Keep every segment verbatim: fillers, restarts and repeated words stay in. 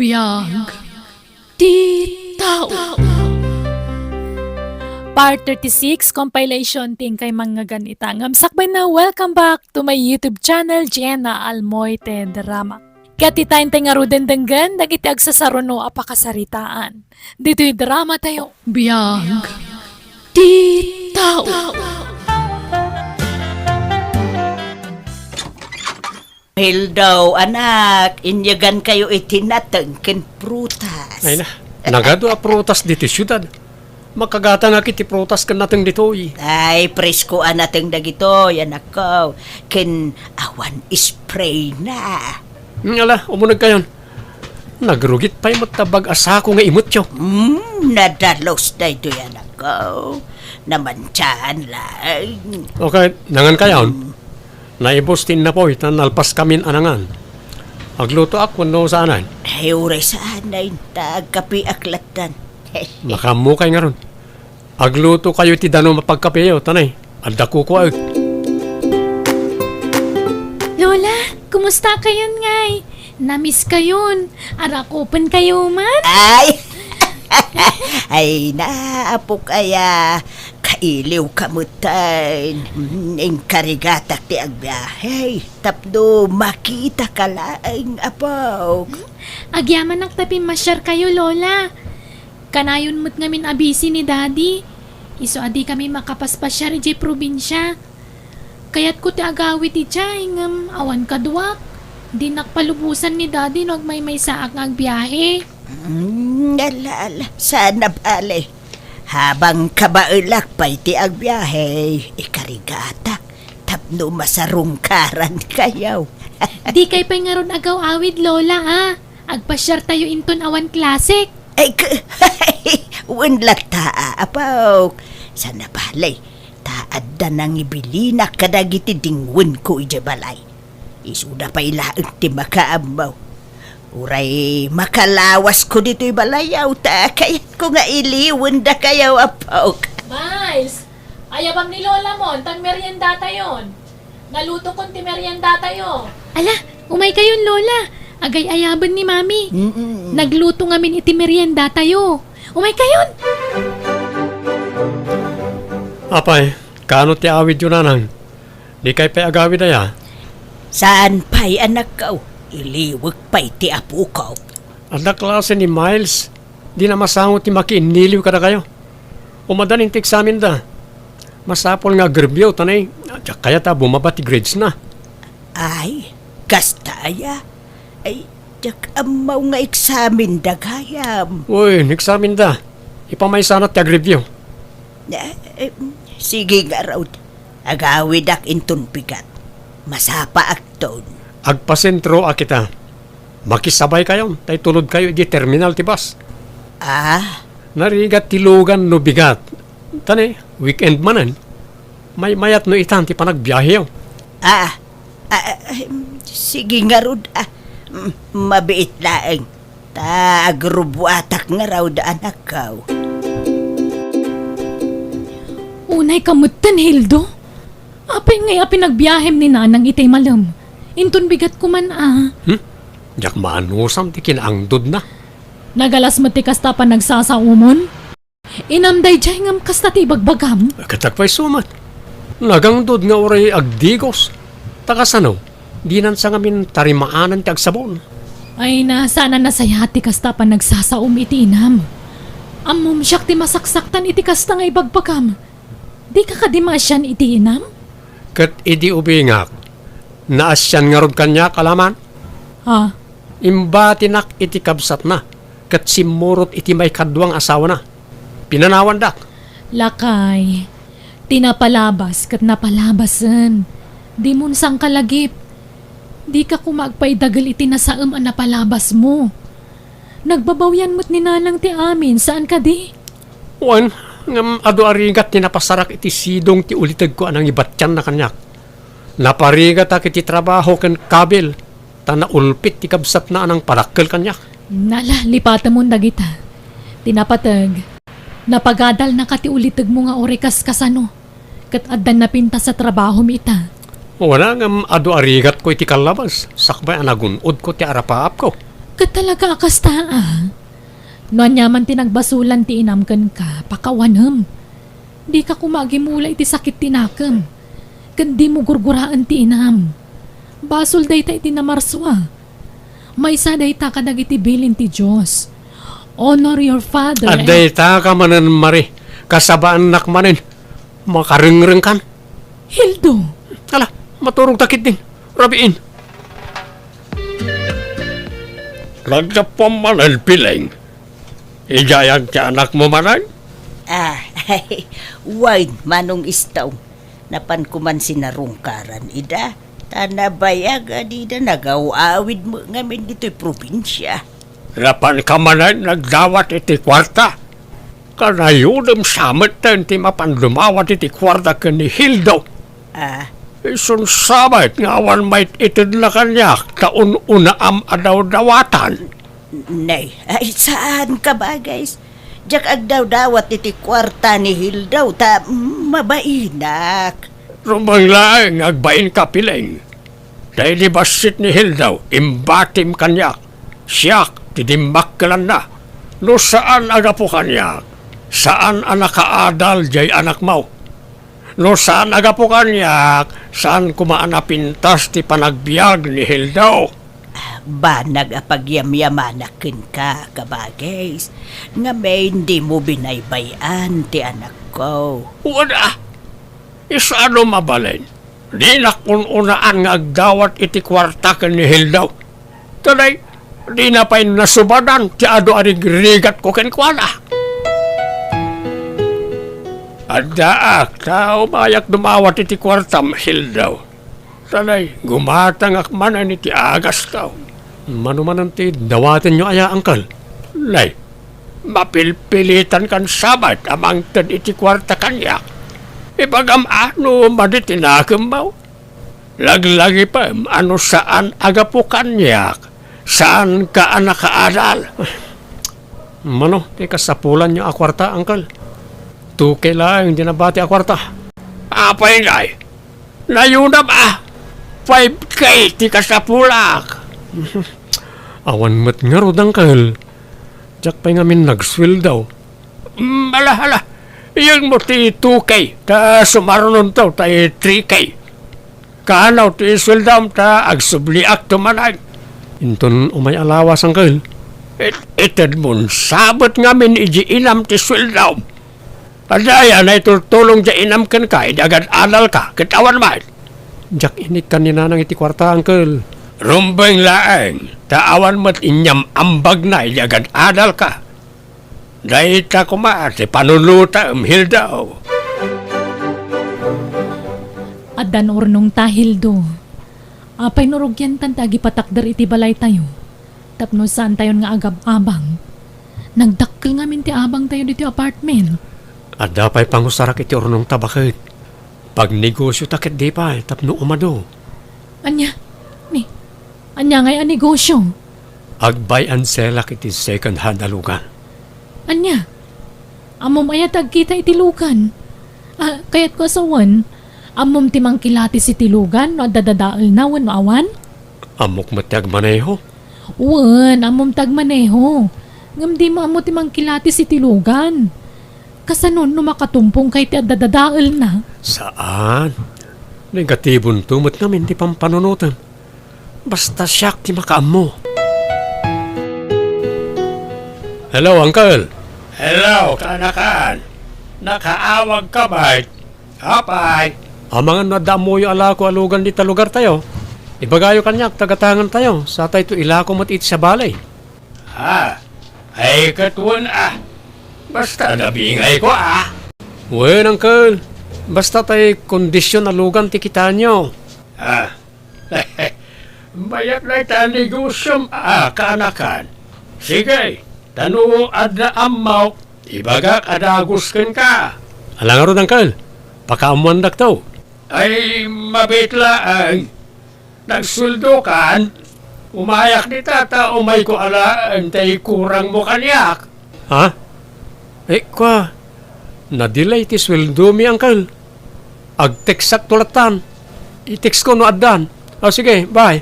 Biag ti tao. Part thirty-six, compilation ti inkay mangngegana ita. Ngem sakbay na, welcome back to my YouTube channel, Jenna Almoite Drama. Ket ita intay ngaruden denggen dagiti agsasaruno a pakasaritaan ditoy drama tayo. Biag ti tao. Hildo, anak, inyegankayo iti nateng ken prutas. Ay na, nagadu a prutas ditoy siudad. Makagatangak iti prutas ken nateng ditoy. Ay, presko a nateng dagitoy, anakko. Ken awan spray na. Mm, ala, umunegkayon. Nagrugit pay met ta bag a sako nga imutyo. Mm, nadalus daytoy, anakko. Namantiaan laeng. Okay, nangankayon. Mm. Naibus ti innapoy, ta nalpaskamin a nangan. Aglutoak wenno saanen? Ay, uray saanen, ta agkapiak lattan. Makaammokay ngarud. Aglutokayo ti danum a pagkapiyo, ta nay, adda kukuaek. Lola, kumusta kayon ngay? Namiss kayon. Arakupenkayo man? Ay! Ay, naapok aya. Kailiwka metten. Mm, inkarigatak ti agbiahe tapno makitaka laeng, apok. Agyamanak ta pimmasiarkayo, Lola. Kanayon met ngamin a busy ni Daddy. Isu a dikami makapaspasiar idiay probinsia. Kayatko ti agawid idiay, ngem awan kaduak. Dinak palubosan ni Daddy no agmaymaysaak nga agbiahe. Mm, ala, ala. Saan a bale. Habang kabaelak pay ti agbiahe, ikarigatak tapno masarungkarankayo. Dikay pay ngarud agaw-awid, Lola, a. Agpasiartayo inton awan klasek. Ay, k-, wen latta, a, apok. Saan a bale, ta adda nangibilinak kadagiti dingwenko idiay balay. Isuda pay laeng ti makaammo. Uray makalawasko ditoy balay, aw, ta kayatko nga iliwendakayo, apok. Miles, ayabam ni Lola mon, ta agmeriendatayon. Nalutokon ti meriendatayo. Ala, umaykayon, Lola. Agay-ayaben ni Mami. Mm-mm. Nagluto ngamin iti meriendatayo. Umaykayon! Apay, kaano ti awidyo, nanang? Dikay pay agawid aya? Saan pay, anakko. Iliwek pay ti apoko. Adda klase ni Miles. Dina masango ti makiinniliw kadakayo. Umadda nin ti eksamenda. Masapul nga agreview, ta nay, diak kayat a bumaba ti grades na. Ay, kasta aya? Ay, diak ammo nga eksamenda gayam. Uy, eksamenda. Ipamaysana ti agreview. Eh, eh, sige ngarud. Agawidak inton bigat. Masapaakton. Agpasentroak ita. Makisabaykayon, ta itulodkayo idiay terminal ti bus. Ah? Narigat ti lugan no bigat. Ta nay, weekend manen. Maymayat no itan ti panagbiaheyo. Ah, ah, ah, sige ngarud, ah. Mm, mabiit laeng. Ta agrubuatak ngarud, anakko. Unayka metten, Hildo? Apay ngay a pinagbiahem ni Nanang itay malem? Inton bigat ko man a. Hmm? Diak maanusam ti kinaangdodna. Nagalas met ti kasta a panagsasaomon? Inam daydiay ngem kasta ti ibagbagam? Ket apay isu met? Nagangdod nga uray agdigos. Ta kasano? Dinan sa ngamin tarimaanan ti agsabon. Ay na, saan a nasayaat ti kasta a panagsasaom iti inam. Ammom siak ti masaksaktan iti kasta nga ibagbagam. Dika kadi maasian iti inam? Ket idi ubingak, naasian ngarud kaniak a laman? Ah. Imbatinak iti kabsatna, ket simmurot iti maikadua nga asawana. Pinanawandak. Lakay, ti napalabas ket napalabasen. Dimon sangkalagip. Dika koma agpaidagel iti nasaem a napalabasmo. Nagbabawian met ni Nanang ti amin, saan kadi? Wen, ngem adu a rigat ti napasarak iti sidong ti ulitegko a nangibatianna kaniak. Naparigatak iti trabaho ken kabil, ta naulpit ti kabsatna a nangpadakkel kaniak. Nala, lipatemon dagita. Ti napateg, napagadalnaka ti ulitegmo nga uray kaskasano, ket addan napintas a trabahom ita. Wen, ngem adu a rigatko iti kallabas, sakbay a nagun-odko ti arapaapko. Ket talaga a kasta, a. No aniaman ti nagbasolan ti inam kenka, pakawanem. Dika koma agimula iti sakit ti nakem, ken dimo gurguraen ti inam. Basol dayta iti namarsua. Maysa dayta kadagiti bilin ti Dios. Honor your father and Adda ita ka manen, Mari. Kasabaannak manen. Makarengrengkan. Hildo! Ala, maturogta ketdin. Rabiin. Naggapuam manen, Piling. Idiay ti anakmo manen? Ah, wen, Manong Istaw. Napanko man sinarungkaran ida, ta nabayag a dida nagaw-awid met ngamin ditoy probinsia. Napanka manen nagdawat iti kuarta. Kanayodem sa metten ti mapan dumawat iti kuarta ken ni Hildo. Ah. Isun sa met nga awan maititedna kaniak ta un-unaam a dawdawatan. Nay, ay, saan ka ba, guys? Diak agdawdawat iti kuarta ni Hildo ta mabainak. Rumbeng laeng nga agbain ka, Piling. Ta idi bassit ni Hildo, imbatim kaniak. Siak ti dimmakkelanna. No saan a gapu kaniak, saan a nakaadal diay anakmo. No saan a gapu kaniak, saan koma a napintas ti panagbiag ni Hildo. Banag a pagyamyamanak kenka, kabagis, ngamin dimo binaybay-an ti anakko. Wen a, isano mabalin? Dinak un-unaan nga agdawat iti kuarta ken ni Hildo. Today, dina pay nasubadan ti adu a rigrigatko kenkuana. Addaak, ta umayak dumawat iti kuartam, Hildo. Today, gumatangak manen iti agasto. Mano manen ti dawatenyo aya, Uncle? Nay, mapilpilitan kan sa met a mangted iti kuarta kaniak. Ibagam a no madi ti nakemmo. Laglagipem a no saan a gapu kaniak, saanka a nakaadal. Mano ti kasapulanyo a kuarta, Uncle? Two K laeng ti nabati a kuarta. Apay ngay? Nayunam a! Five K ti kasapulak! Awan met ngarud, Uncle. Diak pay ngamin nagsueldo. Mm, ala, ala. Iyegmo ti two K, ta sumarunonto tay three K. Kaano ti sueldom ta agsubliakto manen? Inton umay a lawas, Uncle. It-, itedmon sa met ngamin idi inam ti sueldom. Adda aya naitultulong ti inam kenka idi agad-adalka ket awan met. Diak inikkan ni Nanang iti kuarta, Uncle. Rumbeng laeng, ta awan met inyam-ambagna idi agad-adalka. Dayta koma ti panunotem, Hilda. Addan urnongta, Hildo. Apay no rugiantan ti agipatakder iti balaytayo tapno saantayon nga agab-abang? Nagdakkel ngamin ti abangtayo ditoy apartment. Adda pay pangusarak iti urnongta, baket. Pagnegosiota ketdi pay tapno umadu. Ania? Ni, ania ngay a negosio? Ag-buy and sell-ak iti second hand a lugan. Ania? Ammom aya ti agkita iti lugan? Ah, kayatko a sawen, ammom ti mangkilatis iti lugan no adda dadaelna wenno awan? Ammok met ti agmaneho. Wen, ammom ti agmaneho. Ngem dimo ammo ti mangkilatis iti lugan. Kasano no makatumpongka iti adda dadaelna? Saan. Negatibonto met ngamin ti pampanunotem. Basta siak ti makaammo. Hello, Uncle. Hello, kaanakan. Nakaawagka met? Apay? Amangan no adda ammoyo a lako a lugan dita lugartayo, ibagayo kaniak ta gatangantayo, satayto ilako met iti sabali. Ah, ay ket wen a. Basta nabingayko a. Wen, Uncle. Basta tay kondision a lugan ti kitaenyo. Ah. Mayat dayta a negosiom a kaanakan. Sige, ta no adda ammok, ibagak a dagus kenka. Ala ngarud, Uncle. Pakaammoandakto. Ay, mabiit laeng. Nagsueldokan? Umayak dita ta umayko alaen tay kurangmo kaniak. Ha? Eh, kua, na-delay ti sueldomi, Uncle. Ag-textakto lattan. I-textko no addan. O, sige, bye.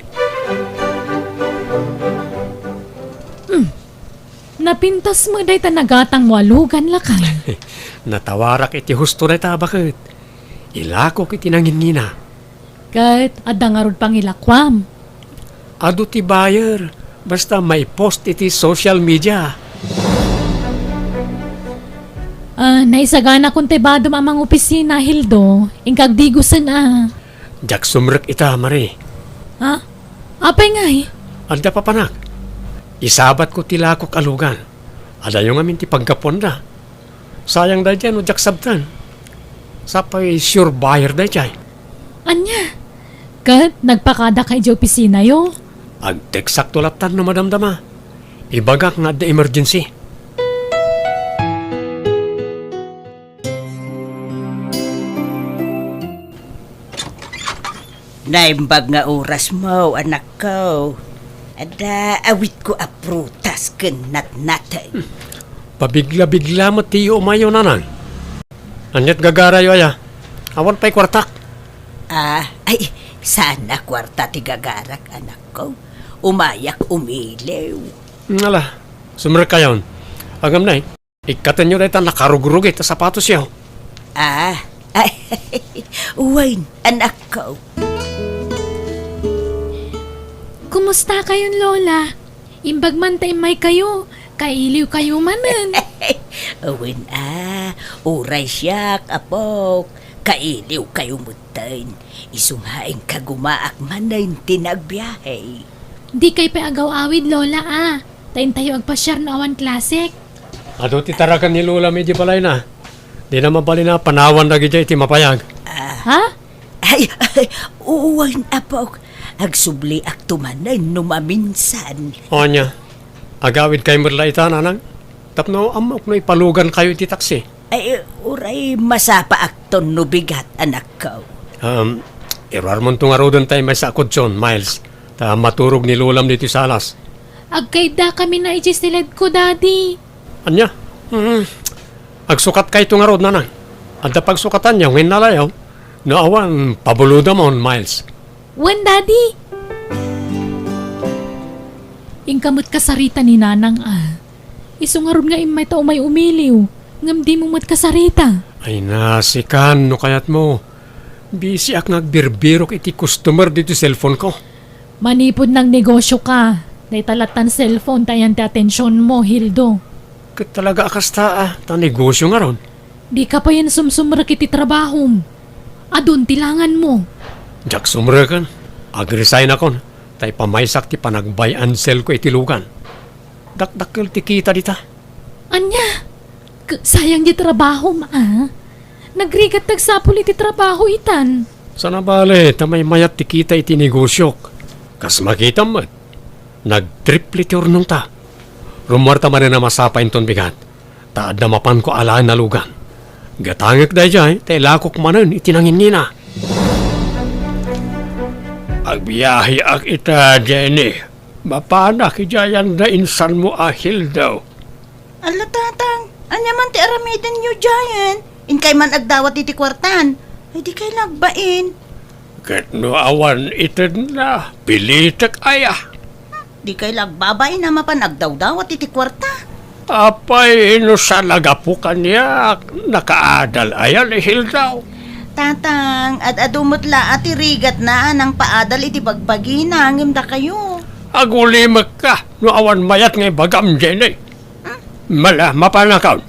Napintas met dayta nagatangmo a lugan, lakay. Natawarak iti husto dayta a baket. Ilakok iti nanginnina. Ket adda ngarud pangilakuam. Adu ti buyer, basta maipost iti social media. Ah, naisagana kon ti badom a mangopisina, Hildo. Inka agdigosen a. Diak sumrek ita, Marie. Ha? Apay ngay? Adda papanak. Isabatko ti lakok a lugan. Adayo ngamin ti paggapuanda. Sayang daydiay no diak sabten. Sapay sure buyer daydiay. Ania? Ket nagpakadaka idiay opisinayo? Agteksakto latta no madamdama. Ibagak nga adda emergency. Naimbag nga orasmo, anakko. Adda awitko a prutas ken natnaten. Pabigla-bigla met ti umayo, nanang. Aniat gagarayo aya? Awan pay kuartak. Ah, ay, saan a kuarta ti gagarak, anakko. Umayak umiliw. Ala, sumrekayon. Agam nay. Ikkatenyo dayta nakarugrugit a sapatosyo. Ah, ay, wen, anakko. Kumusta kayon, Lola? Imbag man ta immaykayo, kailiwkayo manen. Wen a, uray siak, apok, kailiwkayo metten. Isu nga inkagumaak manen ti nagbiahe. Dikay pay agaw-awid, Lola, a. Ta intayo agpasiar no awan klasek. Adu ti taragan ni Lolam idiay balayna. Dina mabalin a panawan dagidiay ti mapayag. Ah. Ha? Ay, ay, wen, apok. Agsubliakto manen no maminsan. Ania, agawidkay met la ita, nanang? Tapno ammok no ipalugankayo iti taksi. Ay, uray masapaakton no bigat, anakko. Um, iruarmonto ngaruden tay maysa a kutson, Miles. Ta maturog ni Lolam ditoy salas. Agkaiddakami na idiay siledko, Daddy. Ania? Hmm. Agsukatkayto ngarud, nanang. Adda pagsukatanyo nga innalayo. No awan, pabulodamon, Miles. Wen, Daddy. Inka met kasarita ni Nanang a. Isu ngarud nga immayta umay umiliw, ngem dimo met kasarita. Ay na, sikan, no kayatmo. Bisiak nga agbirbirok iti customer ditoy cellphone-ko. Manipud nagnegosioka, dayta lattan cellphone ti ayan ti atensionmo, Hildo. Ket talaga a kasta a, ta negosio ngarud. Dika payen sumsumrek iti trabahom. Adun ti langanmo. Diak sumreken. Ag-resignakon, ta ipamaysak ti panagbay-and-sell-ko iti lugan. Dakdakkel ti kita dita. Ania? K-, sayang ti trabahom a. Nagrigat ti agsapul iti trabaho itan. Saan a bale, ta maymayat ti kita iti negosiok. Kas makitam met, nagtriple ti urnongta. Rummuarta manen a masapa inton bigat. Ta adda mapanko alaen a lugan. Gatangek daydiay, ta ilakok manen iti nanginnina. Agbiaheak ita, Jenny. Mapanak idiay anda insanmo a Hildo. Ala, Tatang, ania man ti aramidenyo diayen? Inkay man agdawat iti kuartan. Ay, dikay la agbain. Ket no awan itedna, pilitek aya. Dikay la agbabain a mapan agdawdawat iti kuarta. Apay, no saan a gapu kaniak, nakaadal aya ni Hildo? Tatang, ad-adu met la a ti rigatna a nangpaadal iti bagbagina ngem dakayo. Agulimekka no awan mayat nga ibagam, Jenny. Mala, mapanakon.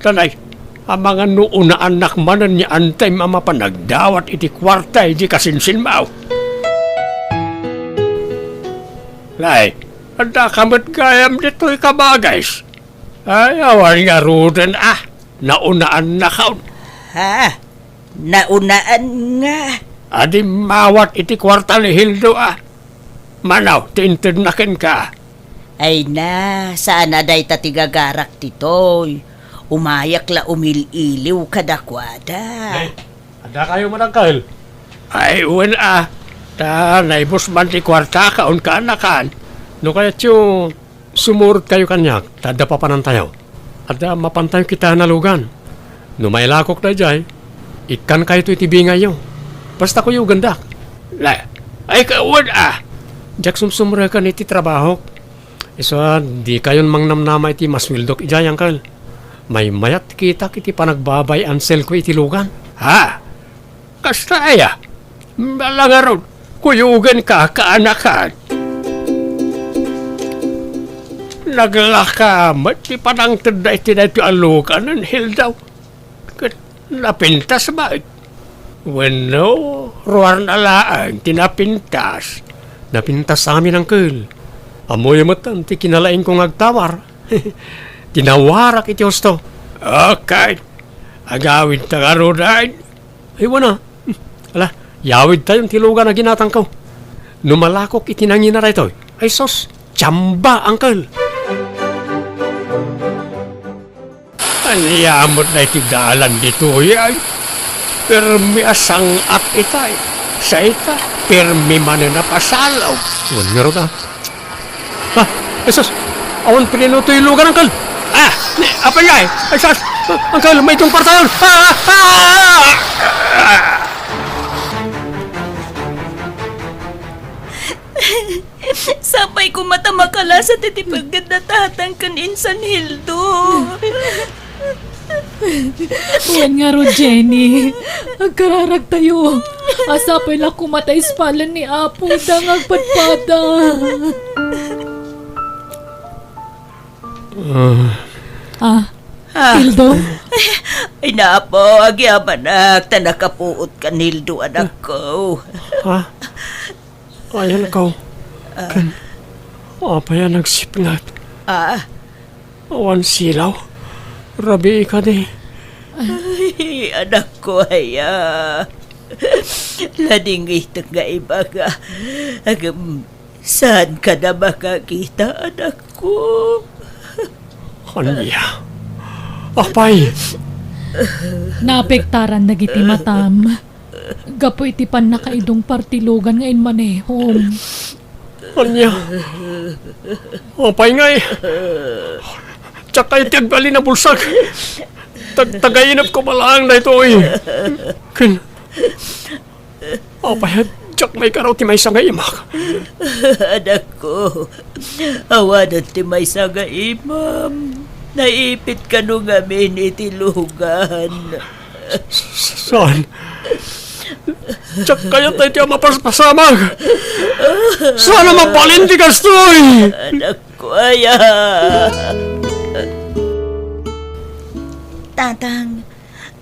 Tanay, amangan no unaannak manen ni Antay a mapan agdawat iti kuarta idi kasinsinmaw. Lay, adda ka met gayam ditoy, kabagis. Ay, awan ngaruden a, naunaannakon. Ha? Naunaan nga. Adi mawat iti kuarta ni Hildo a. Manaw, ti intedna kenka. Ay na, saan a dayta ti gagarak ditoy. Umayak la umil-iliw kadakuada. Ay, adda kayo madagkal? Ay, wen a. Ta naibus man ti kuarta kaon kaanakan. No kayatyo, sumurot kayo kaniak, ta adda papanantayo. Adda mapantayo kitaen a lugan. No mailakok daydiay, ikkan kayto iti bingayyo. Basta kuyogendak. La, ay, kawan a! Diak sumsumreken iti trabahok. Isu a, dikayon mangnamnama iti masueldok idiay, Uncle. Maymayat kitak iti panagbabay-anselko iti lugan. Ha? Kasta aya? Bala ngarud, kuyogenka, kaanakan. Naglaka met ti panangtedda iti daytoy a lugan, Hilda. Ket napintas met. Wenno, ruarna laeng ti napintas. Napintas amin, Uncle. Ammoyo met ti kinalaingko nga agtawar. Tinawarak iti husto. Okay. Agawidta ngaruden. Ay, wana. Ala, yawidtayon ti lugan a ginatangko. No malakok iti nangina daytoy, ay sus, tsamba, Uncle. Ania met daytoy dalan ditoy, ay? Permi a sang-at itay. Sa ita, permi manen a pasalaw. Wen ngarud, a. Ah, Jesus! Awan preno toy lugan, Uncle! Ah! Apay ngay? Jesus! Uncle, may tungpartayon! Ah! Ah! Ah! Sapay koma ta makalasat iti pagdenggen ni Tatang ken Insan Hildo. Wen ngarud, Jenny, agkararagtayo. Sapay la koma ta ispalen ni Apo ida nga agpadpada. Ah. Ah, Ah. Hildo? Ay, Apo, agyamanak, ta nakapuot kan Hildo, anakko. Ha? Ayanko. Ah. Ken, apay a nagsipnget? Ah. Awan silaw. Rabii kadi. Ay, anakko aya. Ladingitek nga ibaga. Agem, saan ka na makakita, anakko? Ania? Apay? Naapektaran dagiti matam. Gapu iti pannakaidungpar ti lugan nga immanehom. Ania? Apay ngay? Diak kayat ti agbalin a bulsak. Tag-, tagainep ko laeng daytoy. Ken, apay a diak maikaraw ti maysa nga imak? Anakko, awanen ti maysa nga imam. Naipit kano ngamin iti lugan. Saan? Diak kayat daytoy a mapaspasamak. Saan a mabalin ti kastoy? Anakko aya. Tatang,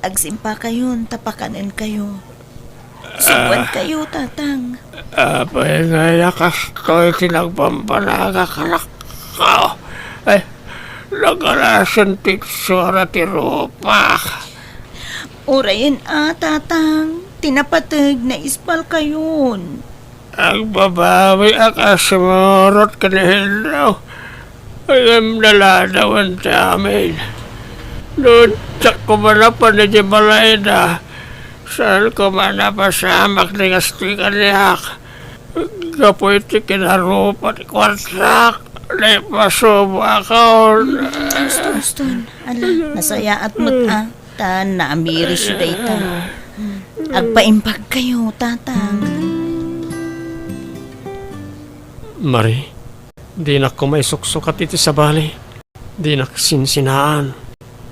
agsimpakayon ta pakanenkayo. Subuankayo, Tatang. Apay ngay a kastoy ti nagbambanagak, anakko? Ay, nagarasen ti itsura ti rupak. Urayen a, Tatang, ti napateg, naispalkayon. Agbabawi a kasmurot ken Hildo. Ngem naladawen ti amin. No diak koma napan idiay balayda, saan koma a napasamak ti kastoy kaniak? Gapu iti kinarupa ti kuartak, naipasubakon. Uston, uston. Ala, nasayaat met a. Ta naamirisyo dayta. Agpaimbagkayo, Tatang. Mari, dinak koma isuksukat iti sabali. Dinak sinsinaan.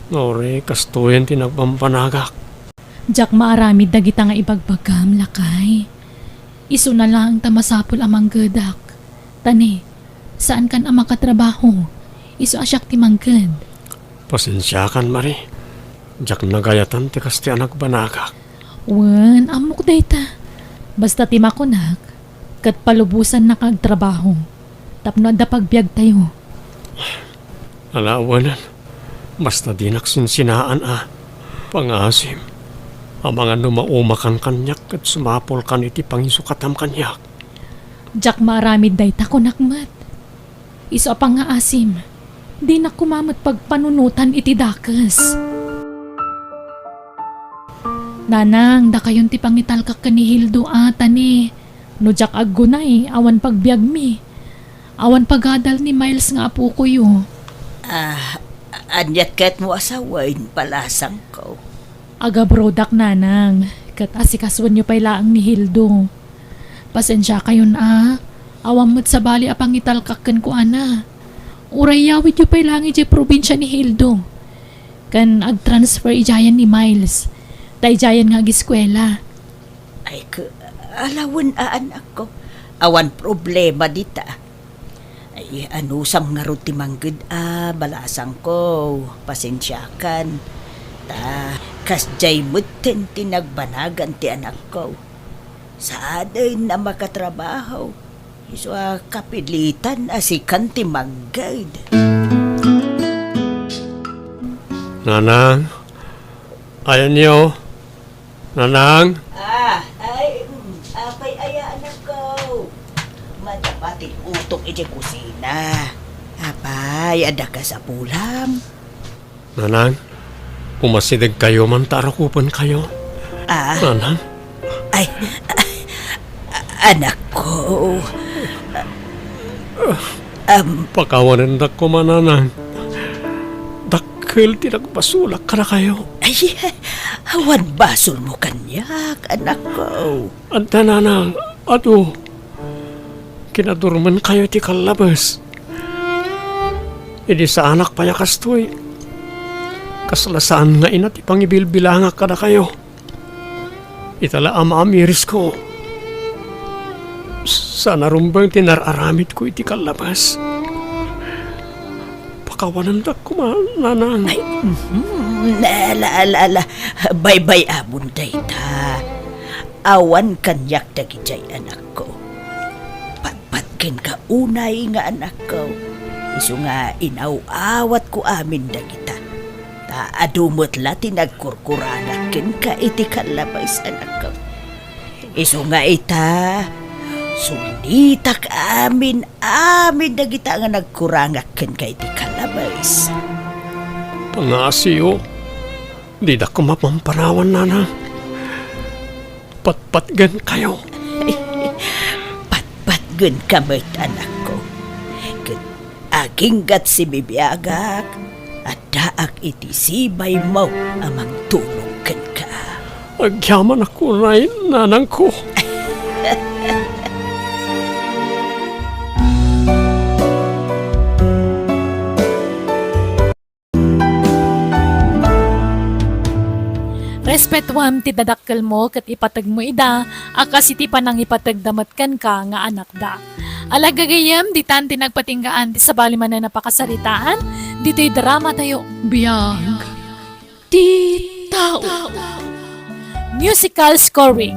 Ngem kastoyen ti nagbambanagak. Diak maaramid dagita nga ibagbagam, lakay. Isuna laeng ta masapul a manggedak. Ta ne, saankan a makatrabaho. Isu a siak ti mangged. Pasensiakan, Mari. Diak nagayatan ti kastoy a nagbanagak. Wen, ammok dayta. Basta ti makunak, ket palubosannak nga agtrabaho tapno adda pagbiagtayo. Ala, awanen. Basta dinak sinsinaan a pangasim. Amangan no maumakan kaniak ket sumapulkan iti pangisukatam kaniak. Diak maaramid dayta, kunak met. Isu a pangngaasim, dinak koma met pagpanunotan iti dakes. Nanang, dakayon ti pangitalkak ken ni Hildo a, ta ne, no diak aggunay, awan pagbiagmi. Awan pagadal ni Miles nga apokoyo. Ah, ania ketmo a sawen, palasangko? Agabrodak, Nanang, ket asikasuenyo pay laeng ni Hildo. Pasensiakayon a, awan met sabali a pangitalkak kenkuana. Uray yawidyo pay laeng idiay probinsia ni Hildo. Ken agtransfer idiayen ni Miles. Ta idiayen nga agiskuela. Ay, k-, alawen a, anakko. Awan problema dita. Ay, anusam ngarud ti mangged a, balasangko. Pasensiakan. Ta, kasdiay metten ti nagbanagan ti anakko. Saanen a makatrabaho. Isu a kapilitan a sikan ti mangged. Nanang, ayanyo. Nanang. Ah, ay, mm, apay aya, anakko? Madama ti utok iti kusina. Apay, adda kasapulam? Nanang, umasidegkayo man ta arakupenkayo. Ah? Nanang? Ay, anakko. Am. Pakawanendak koma, Nanang. Dakkel ti nagbasolak kadakayo. Ay, awan basolmo kaniak, anakko. Anta, Nanang, adu. Kinadurmenkayo ti kallabes. Idi saanak pay a kastoy, kasla saan nga ina ti pangibilbilangak kadakayo. Ita la a maamirisko, saan a rumbeng ti nar-aramidko iti kallabes. Pakawanendak koma, Nanang. Ay, mhm. Ala, ala, ala. Baybay-amon dayta. Awan kaniak dagidiay, anakko. Patpatgenka unay nga anakko. Isu nga inaw-awatko amin dagita. Ta adu met la ti nagkurkurangak kenka iti kallabes, anakko. Isu nga ita, sulitak amin, amin dagita nga nagkurangak kenka iti kallabes. Pangngasiyo, dida koma pampanawan, Nanang. Patpatgenkayo. Patpatgenka met, anakko. Ket aginggat sibibiagak, addaak iti sibaymo a mangtulong kenka. Agyamanak unay, nanangko. Respetuam ti dadakkelmo ket ipategmo ida a kas iti panangipategda met kenka nga anakda. Ala gagayyem, ditan ti nagpatinggaan ti sabali manen a pakasaritaan ditoy dramatayo. Biag ti tao. Musical scoring,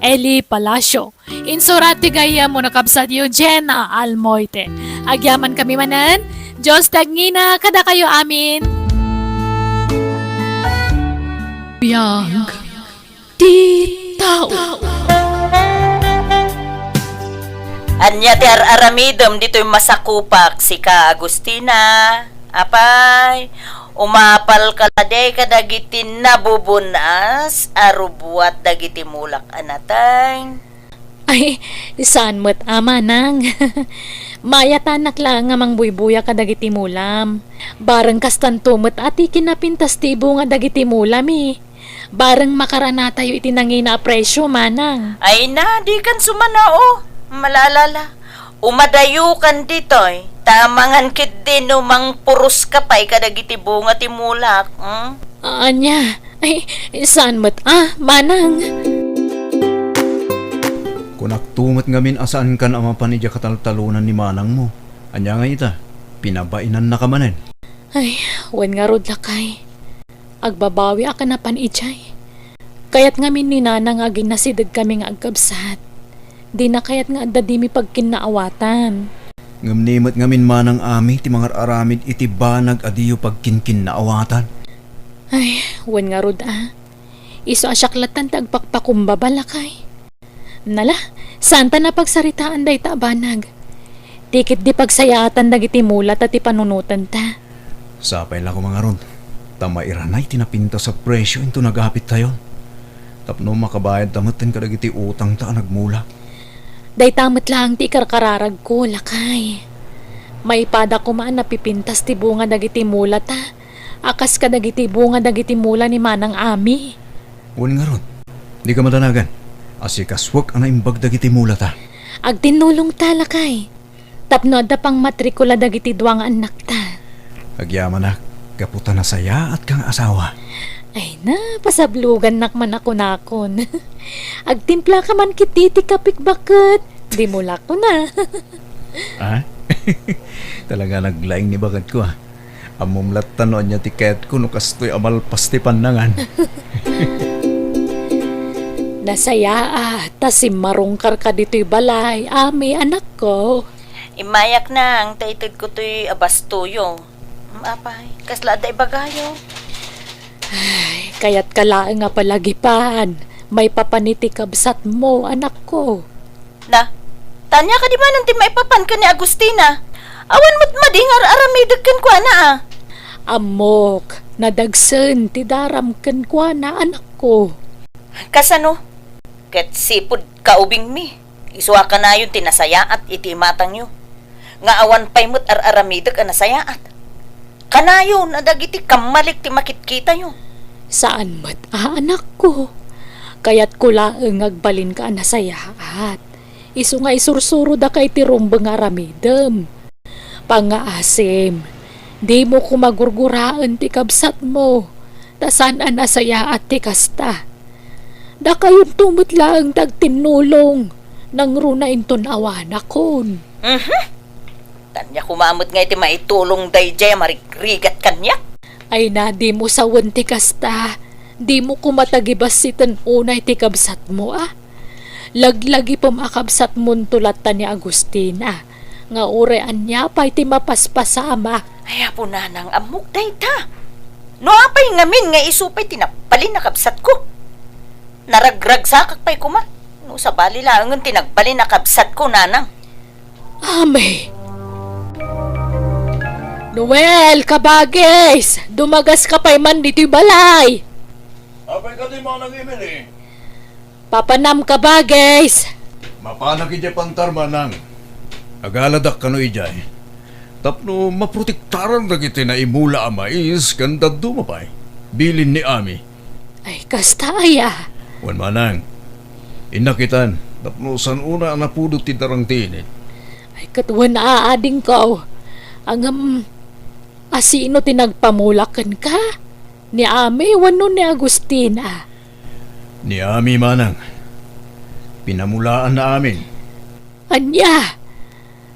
Eli Palacio. Insurat ti gayyem wenno kabsat Eugenia Almoite. Agyamankami manen, Dios ti agngina kadakayo amin. Biag ti tao. Ania ti ar-aramidem ditoy masakupak, sika, Agustina? Apay, umapalka la kadi kadagiti nabubun-as a rubuat dagiti mulak a natay? Ay, saan met a, manang. Maayatanak laeng nga mangbuybuya kadagiti mulam. Bareng kastanto met a ti kinapintas ti bunga dagiti mulami. Bareng makaranatayo iti nangina a presio, manang. Ay na, dikan sumanao. Malalala. Umadayokan ditoy, ta amangan ketdi no mangpuroska pay kadagiti bunga ti mulak, hmm? Ania? Ay, saan met a, manang? Kunakto met ngamin a saankan a mapan idiay kataltalonan ni manangmo. Ania ngay ita? Pinabainannaka manen? Ay, wen ngarud, lakay. Agbabawiak a napan idiay. Kayat ngamin ni nanang nga aginasidegkami nga agkabsat. Dina kayat nga adda dimi pagkinnaawatan. Ngem ni met ngamin manang, Ami, ti mangar-aramid iti banag a diyo pagkinkinnaawatan. Ay, wen ngarud a. Isu a siak lattan ti agpakpakumbaba, lakay. Nala, saanta a pagsaritaan dayta a banag. Ti ketdi pagsayaatan dagiti mulata ti panunotanta. Sapay la koma ngarud, ta mairanay ti napintas a presio inton agapittayon, tapno makabayadta metten kadagiti utangta a nagmula. Dayta met laeng ti ikarkararagko, lakay. Maipada koma a napipintas ti bunga dagiti mulata a kas kadagiti bunga dagiti mula ni Manang Ami. Wen ngarud, dika madanagan. Asikasuek a naimbag dagiti mulata. Agtinnulongta, lakay. Tapno adda pangmatrikula dagiti dua nga annakta. Agyamanak, gapu ta nasayaatka nga asawa. Ay na, pasablugannak man a kunakon. Agtimplaka man ketdi ti kapek baket. Di mo lako na. Ah? Talaga naglaing ni baketko, ah. Ammom latta no ania ti kayatko no kastoy a malpas ti pannangan. Nasayaat ta simmarungkarka ditoy balay, Ami, anakko. Immayak nang ta itedko toy a bastoyo. Mm, apay, kasla adda ibagayo? Ay, kayatka laeng a palagipan. Maipapan iti kabsatmo, anakko. Na, tania kadi manen ti maipapan ken ni Agustina? Awan met madi nga ar-aramidek kenkuana, a? Ammok, nadagsen ti daram kenkuana, anakko. Kasano? Ket sipud kaubingmi, isu a kanayon ti nasayaat iti imatangyo, nga awan pay met ar-aramidek a nasayaat. Kanayon a dagiti kammalik ti makitkitayo. Saan met a, anakko. Kayatko laeng nga agbalinka a nasayaat. Isu nga isursurodaka iti rumbeng nga aramidem. Pangngaasim, dimo koma gurguraen ti kabsatmo, ta saan a nasayaat ti kasta. Dakayonto met laeng ti agtinnulong, nangruna inton awanakon. Mhm. Ania koma met nga iti maitulong daydiay a marigrigat kaniak? Ay na, dimo sawen ti kasta. Dimo koma tagibassiten unay ti kabsatmo, a? Laglagipem a kabsatmonto latta ni Agustina, nga uray ania pay ti mapaspasama. Ay, Apo Nanang, ammok dayta. No apay ngamin nga isu pay ti nagbalin a kabsatko? Naragragsakak pay koma. No sabali laengen ti nagbalin a kabsatko, Nanang. Ami. Noel, kabagis! Dumagaska pay man ditoy balay! Apay kadi, Manang Emily? Papanam, kabagis! Mapanak idiay pantar, Manang. Agaladak kano idiay. Tapno maprotektaran dagiti naimula a mais ken dadduma pay. Bilin ni Ami. Ay, kasta aya? Wen, Manang. Innak itan, tapno saan unay a napudot ti darang ti init. Ay, ket wen a, adingko. Ngem, asino ti nagpamula kenka? Ni Ami wenno ni Agustina? Ni Ami, Manang. Pinamulaanna amin. Ania?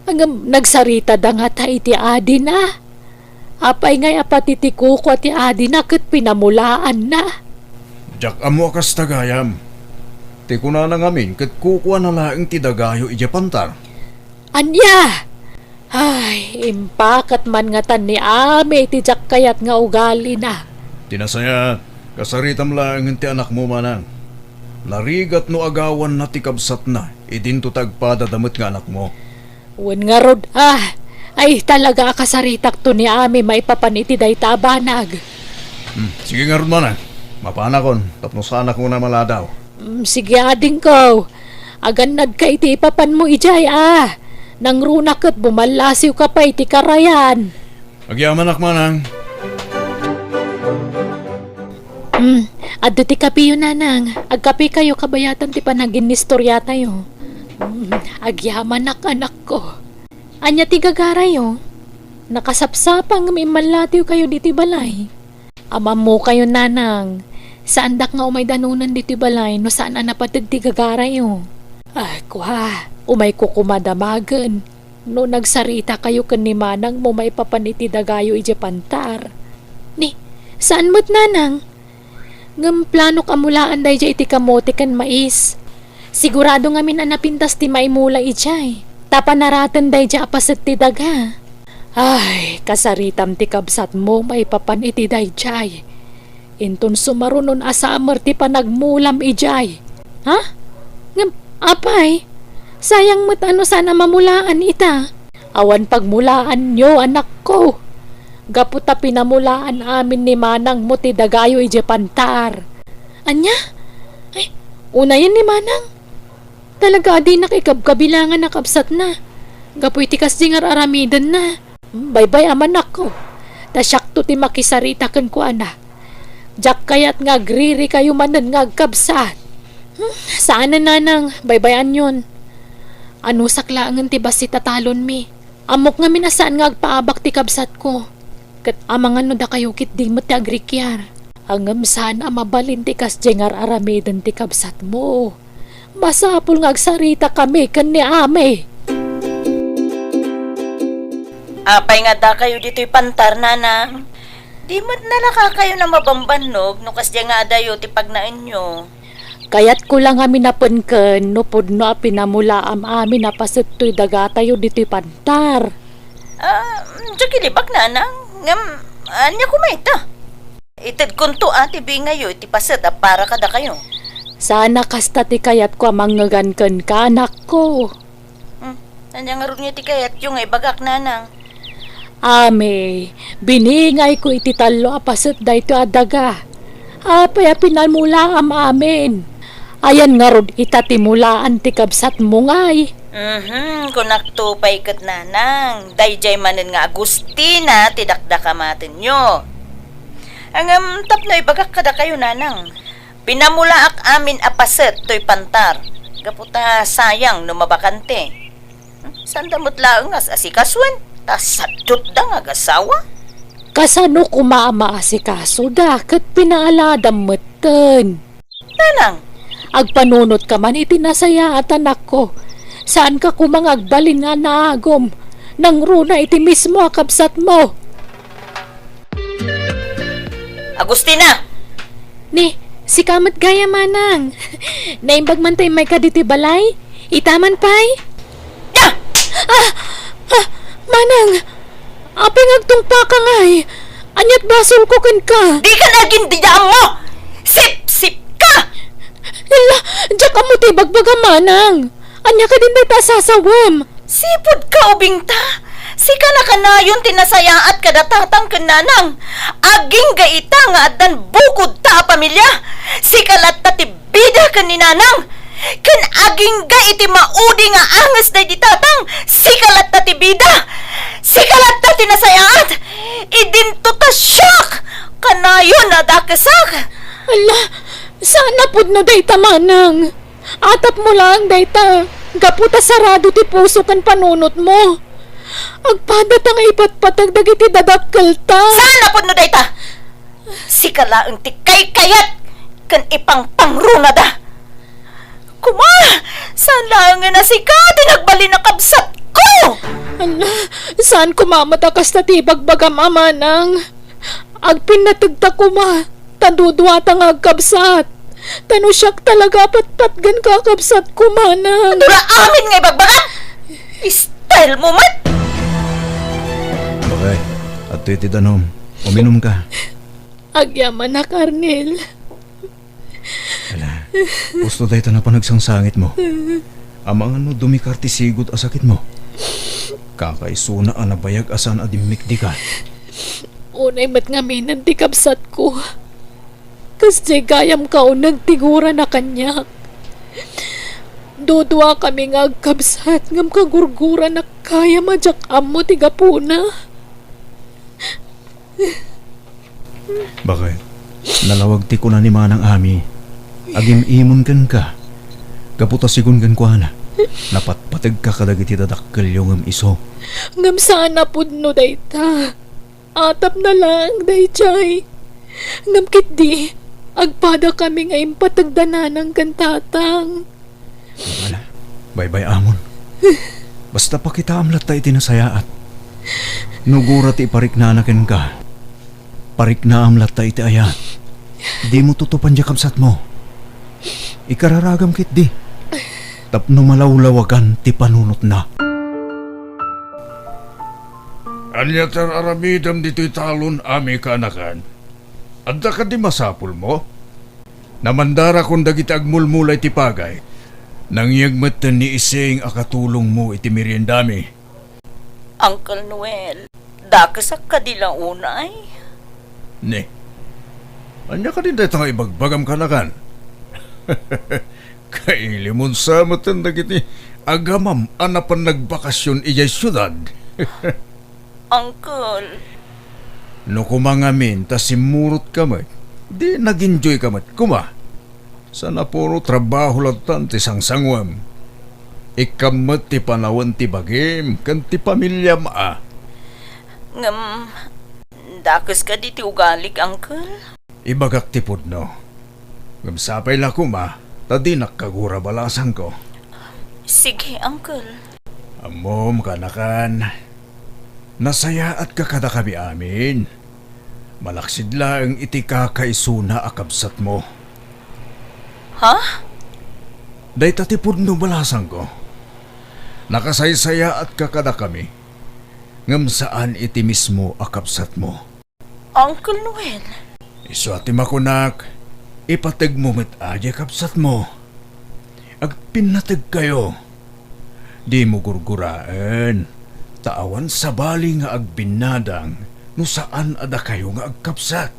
Ngem nagsaritada ngata iti adina? Apay ngay a pati ti kukua ti adina ket pinamulaanna? Diak ammo a kasta gayam. Ti kunana ngamin ket kukuana laeng ti dagayo idiay pantar. Ania? Ay, impakat man ngatan ni Ami iti diak kayat nga ugalina. Ti nasayaat, kasaritam laengen ti anakmo, Manang. Narigat no agawanna ti kabsatna, idinto ta agpadada met nga anakmo. Wen ngarud, a. Ay, talaga a kasaritakto ni Ami maipapan iti dayta a banag. Hmm, sige ngarud, Manang. Mapanakon, tapno saanak unay maladaw. Mm, sige, adingko. Agannadka iti ipapanmo idiay, a. Nangruna ket bumallasiwka pay iti karayan. Agyamanak, Manang. Mm, adda ti kapiyo, Nanang. Agkapikayo kabayatan ti panaginnistoriatayo. Mm, agyamanak, anakko. Ania ti gagarayo? Nakasapsapa ngem immallatiwkayo ditoy balay. Ammokayo, Nanang, saandak nga umay danunen ditoy balay no saan a napateg ti gagarayo. Ay, kua, umayko koma damagen no nagsaritakayo ken ni Manangmo maipapan iti dagayo idiay pantar. Ni, saan met, Nanang? Ngem planok a mulaan daydiay iti kamote ken mais. Sigurado ngamin a napintas ti maimula idiay, ta panaraten daydiay a paset ti daga. Ay, kasaritam ti kabsatmo maipapan iti daydiay. Inton sumarunon a samer ti panagmulam idiay. Ha? Ngem, apay, sayang met a no saan a mamulaan ita. Awan pagmulaanyo, anakko. Gapu ta pinamulaan amin ni manangmo ti dagayo idiay pantar. Ania? Ay, unayen ni manang. Talaga a dinak ikabkabilangan a kabsatna. Gapu iti kasdi nga ar-aramidenna. Baybay-am, anakko. Ta siakto ti makisarita kenkuana. Diak kayat nga agririkayo manen nga agkabsat. Hmm, saanen, nanang, baybay-anyon. Anusak laengen ti bassit a talonmi. Ammok ngamin a saan nga agpaabak ti kabsatko. Ket amangan no dakayo ketdi met ti agrikiar. Ngem saan a mabalin ti kasdiay nga ar-aramiden ti kabsatmo. Masapul nga agsaritakami ken ni Ami. Apay nga addakayo ditoy pantar, nanang? Di met nalakakayon a mabambannog no kasdiay nga adayo ti pagnaenyo. Kayatko la ngamin a penken no pudno a pinamulaam amin a paset toy dagatayo ditoy pantar. Ah, diak ilibak, nanang. Ngem, ania koma ita? Itedkonto a ti bingayo iti paset a para kadakayo. Saan a kasta ti kayatko a mangngegan kenka, anakko. Hmm, ania ngarud nga iti kayatyo nga ibagak, nanang? Ami, biningayko iti tallo a paset daytoy a daga. Apay a pinamulaam amin? Ayan ngarud ita ti mulaan ti kabsatmo ngay? Mhm, kunakto pay ket, nanang, daydiay manen nga Agustina ti dakdakamatenyo. Ngem tapno ibagak kadakayo, nanang, pinamulaak amin a paset toy pantar, gapu ta sayang no mabakante. Hmm, saanda met laeng nga as-asikasuen, ta sadutda nga agasawa. Kasano koma a maasikasoda ket pinaaladam metten? Nanang! Agpanunotka man iti nasayaat, anakko. Saanka koma nga agbalin nga naagum. Nangruna iti mismo a kabsatmo. Agustina! Ni, sika met gayam, manang. Naimbag man ta immayka ditoy balay? Ita man pay? Ah! Ah! Ah! Manang! Apay nga agtungpaka ngay? Ania't basolko kenka? Dika nagin dida ammo! Sipsipka! Ella, diak ammo ti ibagbagam, manang. Ania kadin dayta a sasawem? Sipudka, ubingta! Sika nakanayon ti nasayaat kada tatang ken nanang. Agingga ita nga addan bukodta a pamilia. Sika latta ti bida ken ni nanang. Ken agingga iti maudi nga anges daydi tatang. Sika latta ti bida. Sika latta ti nasayaat. Idinto ta siak. Kanayon a dakesak. Ala, saan a pudno dayta, manang. Atapmo laeng dayta, gapu ta sarado ti puso ken panunotmo. Agpadata nga ipatpateg dagiti dadakkelta. Saan a pudno dayta? Sika laeng ti kaykayat ken ipangpangrunada. Kuma, saan laengen a sika ti nagbalin a kabsatko? Ala, saan koma met a kasta ti ibagbagam, manang. Agpinnategta koma, ta duduata nga agkabsat. Ta no siak talaga a patpatgen, kakabsatko, manang. Dura amin nga ibagbagam! Style mo met! Bakay, adtoy ti danum. Uminumka. Agyamanak, Arnel. Ala, pusto dayta a panagsangsangitmo. Amangan no dumikar ti sigud a sakitmo. Kakaisuna a nabayag a saan a dimmikdika. Unay met ngaminen ti kabsatko. Kasdiay gayam kauneg ti gurana kaniak. Duduakami nga agkabsat ngem kagurgurana gayam a diak ammo ti gapuna. Bakay, nalawag ti kuna ni Manang Ami, agim-imon kenka. Gapu ta sigun kenkuana, napatpategka kadagiti dadakkelyo ngem isu. Ngem saan a pudno dayta. Atapna laeng daydiay. Ngem ketdi, agpadakami nga impategda nanang ken tatang. Ala, baybay-amon. Basta pakitaam latta iti nasayaat. No gura ti ipariknana kenka, pariknaam latta iti ayat. Dimo tutupan diay kabsatmo. Ikararagam ketdi tapno malawlawagan ti panunotna. Ania ti ar-aramidem ditoy talon, Ami, kaanakan? Adda kadi masapulmo? Namandarakon dagiti agmulmula iti pagay. Nangyeg metten ni Ising a katulongmo iti meriendami. Uncle Noel, dakesak kadi la unay? Ne. Ania kadi dayta nga ibagbagam, kaanakan? Kailimon sa metten dagiti agamam a napan nagbakasyon idiay siudad. Uncle. No kuma ngamin ta simmurotka met, di nag-enjoyka met kuma. Sa napuro trabaho lattan ti sangsanguem. Ikkam met ti panawen ti bagim ken ti pamiliam a. Ngem, dakes kadi ti ugalik, Uncle? Ibagak ti pudno. Ngem sapay la koma, ta dinak kagura balasangko. Sige, Uncle. Ammom, kaanakan, nasayaatka kadakami amin. Malaksid laeng iti kakaisuna a kabsatmo. Ha? Dayta ti pudno balasangko. Nakasaysayaatka kadakami, ngem saan iti mismo a kabsatmo. Uncle Noel. Isu a ti makunak, ipategmo met a diay kabsatmo. Agpinnategkayo. Dimo gurguraen, ta awan sabali nga agbinnadang no saan a dakayo nga agkabsat.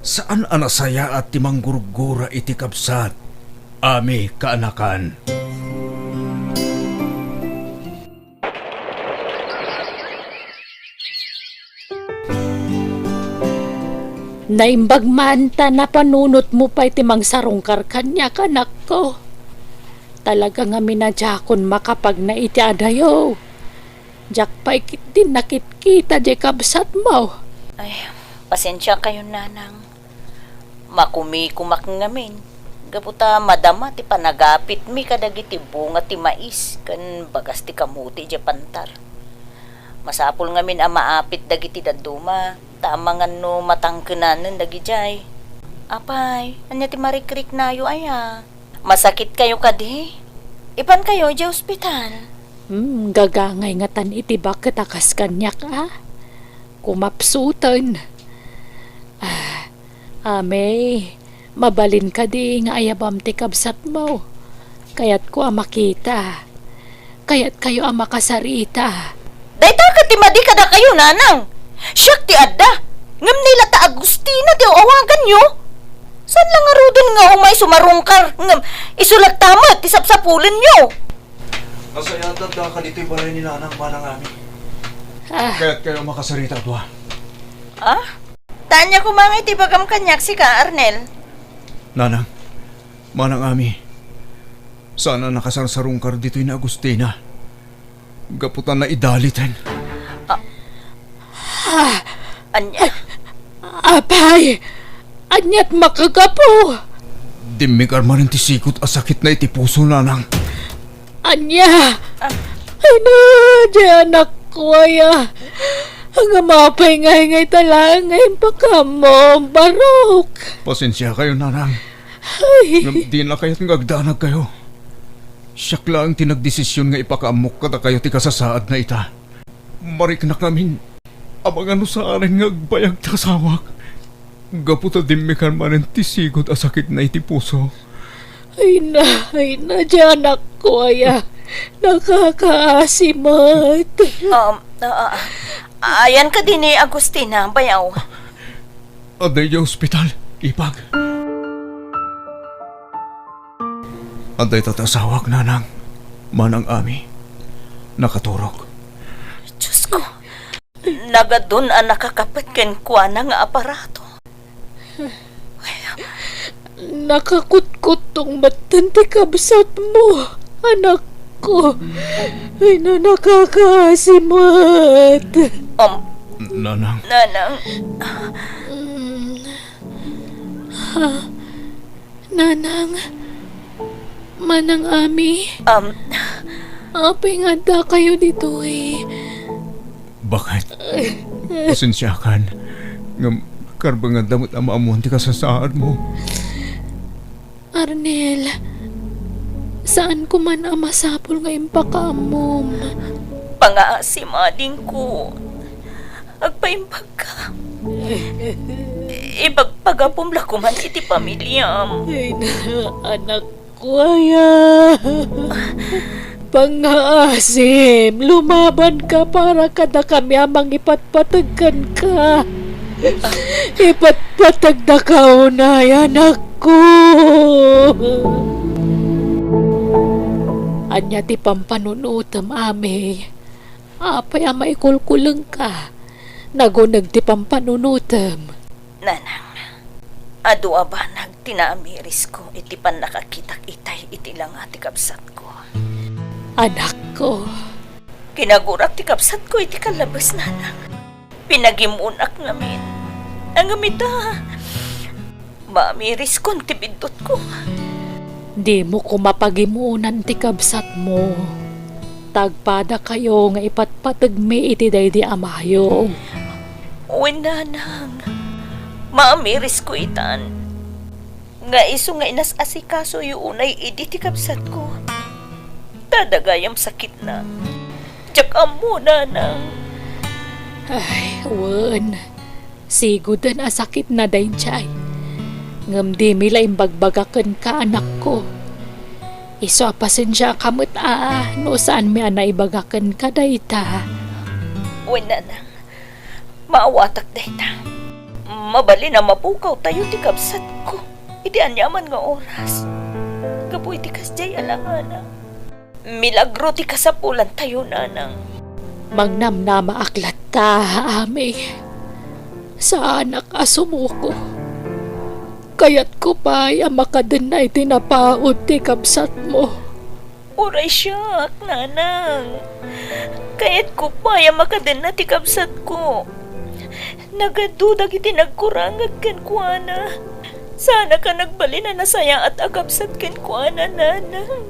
Saan a nasayaat ti manggurgura iti kabsat, ami kaanakan. Naimbag man ta napanunotmo pay ti mangsarungkar kaniak, anakko. Talaga ngamin a diakon makapagna iti adayo. Diak pay ketdi nakitkita diay kabsatmo. Ay, pasensiakayon, nanang. Makumikumak ngamin, gapu ta madama ti panagapitmi kadagiti bunga ti mais ken bagas ti kamote idiay pantar. Masapul ngamin a maapit dagiti dadduma, ta amangan no matangkenanen dagidiay. Apay, ania ti marikriknayo aya? Masakitkayo kadi? Ipankayo idiay ospital. Hmm, gagangay ngatan iti baket a kas kaniak, a? Kumapsuten. Ah, Ami, mabalin kadi nga ayabam ti kabsatmo? Kayatko a makita. Kayatkayo a makasarita. Dayta ket ti madi kadakayo, nanang. Siak ti adda. Ngem ni la ta Agustina ti awaganyo. Saan la ngaruden nga umay sumarungkar, ngem isu latta met ti sapsapulenyo? Nasayaat latta ka ditoy balay ni Nanang, Manang Ami. Ah. Kayatkayo a makasarita a dua? Ah? Ta ania koma ngay ti ibagam kaniak, sika, Arnel? Nanang, Manang Ami, saan a nakasarsarungkar ditoy ni Agustina. Gapu ta naidaliten. Ah. Ah. Ania? Apay, aniat makagapu? Dimmikar manen ti sigud a sakitna iti puso, Nanang. Ania? Ah. Ay na, diay anakko aya. Ngem apay ngay nga ita laeng nga impakaammo, barok? Pasensiakayo, Nanang. Ay. Ngem dina kayat nga agdanagkayo. Siak laeng ti nagdesision nga ipakaammok kadakayo ti kasasaadna ita. Mariknak ngamin, amangan no saanen nga agbayag ti asawak. Gapu ta dimmikar manen ti sigud a sakitna iti puso. Ay na, ay na, diay anakko aya. Nakakaasi met. Um, ah, ah, ayan kadi ni Agustina, bayaw. Adda idiay ospital, ipag. Adda ita ti asawak, Nanang, Manang Ami. Nakaturog. Diosko, nagadun a nakakapet kenkuana nga aparato. Nakakutkuttong metten ti kabsatmo, anakko. Ay na, nakakaasi met. Um, Nanang. Nanang. Mm. Ha? Nanang? Manang Ami? Um, Apay nga addakayo ditoy? Bakit? Pasensiakan. Ngem, karbenganda met a maammuan ti kasasaadmo. Arnel, saanko man a masapul nga impakaammom. Pangaasim, adingko. Agpaimbagka. Ipagpagapom la koman iti pamiliam. Ay na, anakko aya. Pangaasim, lumabanka para kadakami a mangipatpateg kenka. Ipatpategdaka unay, anakko. Ania ti pampanunotem, Ami? Apay a maikulkulengka? Naguneg ti pampanunotem. Nanang, Adu a banag ti naamirisko iti pannakakitak itay iti langa ti kabsatko. Anakko. Kinagurak ti kabsatko iti kallabes, nanang. Pinagim-onak ngamin. Ngem ita, maamiriskon ti biddutko. Dimo koma pagim-onan ti kabsatmo. Tagpadakayo nga ipatpategmi iti daydi a mayong. Wen, nanang, maamirisko itan. Nga isu nga inas-asikasoyo unay idi ti kabsatko. Ta adda gayam sakitna. Diak ammo, nanang. Ay, wen. Siguden a sakitna daydiay. Ngem dimi la imbagbaga kenka, anakko. Isu a pasensiaak met a no saanmi a naibaga kenka dayta. Wen, nanang. Maawatak dayta. Mabalin a mapukawtayo ti kabsatko iti aniaman nga oras. Gapu iti kasdiay a langana. Milagro ti kasapulantayo, nanang. Magnamnamaak latta, Ami. Saanak a sumuko. Kayatko pay a makadenna iti napaut ti kabsatmo. Uray siak, nanang. Kayatko pay a makadenna ti kabsatko. Nagadu dagiti nagkurangag kenkuana. Saanak a nagbalin a nasayaat a kabsat kenkuana, nanang.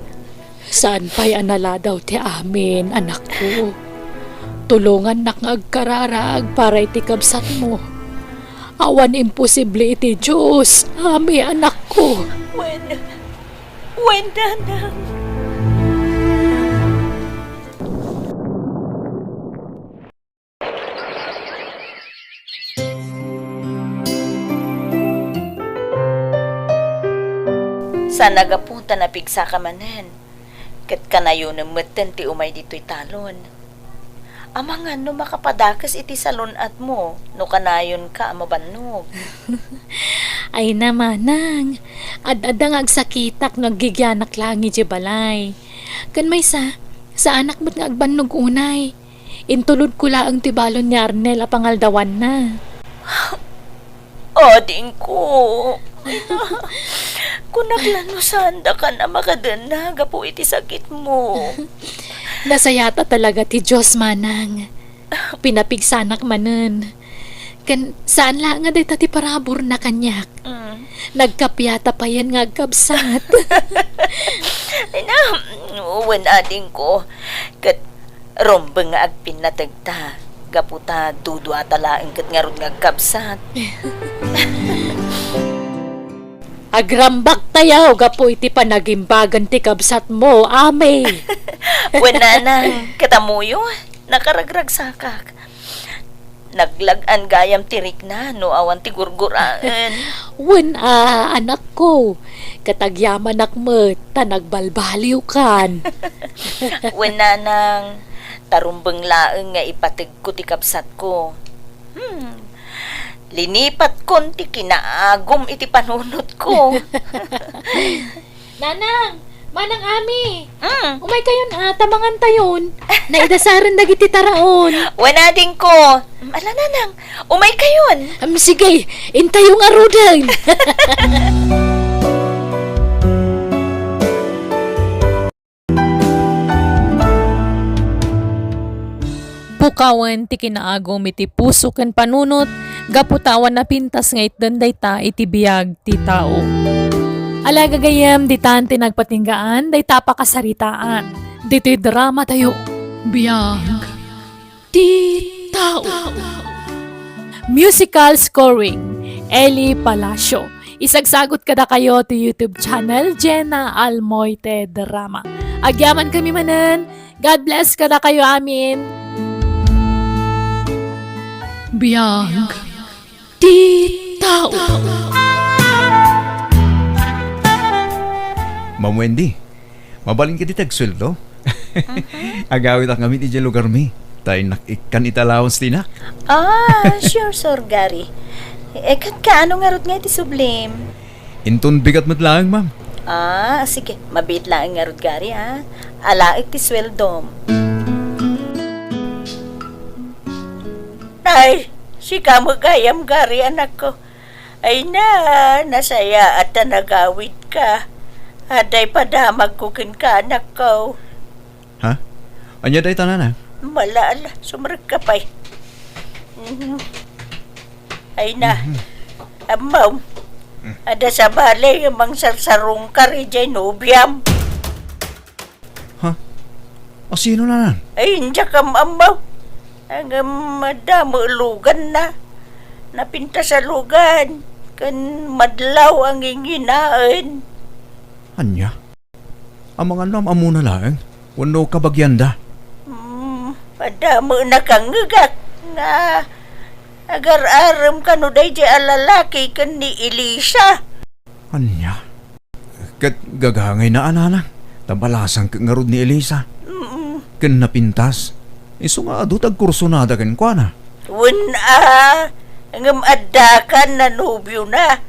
Saan pay a naladaw ti amin, anakko. Tulongannak nga agkararag para iti kabsatmo. Awan imposible iti Dios, Ami, anakko. Wen, wen, nanang. Saan a gapu ta napigsaka manen, ket kanayonem metten ti umay ditoy talon. Amangan no makapadakes iti salun-atmo no kanayonka a mabannog. Ay na, manang, ad-adda nga agsakitak no aggigianak laeng idiay balay. Ken maysa, saanak met nga agbannog unay. Intulodko laeng ti balon ni Arnel a pangaldawanna. Adingko, kunak la no saandakan a makadenna gapu iti sakitmo. Nasayaat a talaga ti Dios, manang. Pinapigsanak manen. Ken saan la nga dayta ti paraburna kaniak. Mm. Nagkapiata payen nga agkabsat. Ay na, wen, adingko. Ket rumbeng nga agpinnategta. Gapu ta duduata laeng ket ngarud nga agkabsat. Agrambaktayo gapu iti panagimbagan ti kabsatmo, Ami. Wen, nanang, ket ammoyo, nakaragragsakak. Naglag-an gayam ti rikna no awan ti gurguraen. Wen a, anakko, ket agyamanak met ta nagbalbaliwkan. Wen, nanang, ta rumbeng laeng nga ipategko ti kabsatko. Hmm. Linipatkon ti kinaagum iti panunotko. Nanang! Manang Ami! Mm. Umay kayon, a, ta mangantayon. Naidasaren dagiti taraon. Wen, adingko. Ala, nanang, umay kayon. Am, sige, intayo ngaruden. Pukawen ti kinaagum iti puso ken panunot gapu ta awan napintas nga itden dayta iti biag ti tao. Ala, gagayyem, ditan ti nagpatinggaan dayta a pakasaritaan ditoy dramatayo, Biag ti Tao. Musical scoring, Eli Palacio. Isagsagut kadakayo ti YouTube channel, Jenna Almoite Drama. Agyamankami manen. God bless kadakayo amin. Biag ti Tao. Ma'am Wendy, mabalin kadi ti agsueldo? Mhm. Agawitak ngamin idiay lugarmi. Ta innak ikkan iti allowance ti inak. Ah, sure, Sir Gary. Eh, ket kaano ngarud nga iti sublim? Inton bigat met laeng, ma'am. Ah, sige. Mabiit laeng ngarud, Gary, ah. Alaek ti sueldom. Ay, sika met gayam, Gary, anakko. Ay na, nasayaat ta nagawidka. Adda ipadamagko kenka, anakko. Ha? Ania dayta, Nanang? Mala, ala, sumrekka pay. Mhm. Ay na. Mhm. Ammom. Mm. Adda sabali nga mangsarsarungkar idiay nobiam. Ha? Asino, Nanang? Ay, diak am-ammo. Ngem adda met luganna. Napintas a lugan ken madlaw a nginginaen. Ania? Amangan no am-ammona laeng wenno kabagianda? Hmm, adda met nakangngegak nga agar-arem kano daydiay a lalaki ken ni Elisa. Ania? Ket gagangayna a, Nanang, ta balasang ket ngarud ni Elisa. Mm. Ken napintas. Isu nga adu ti agkursunada kenkuana. Wen a, ngem addakan a nobiona.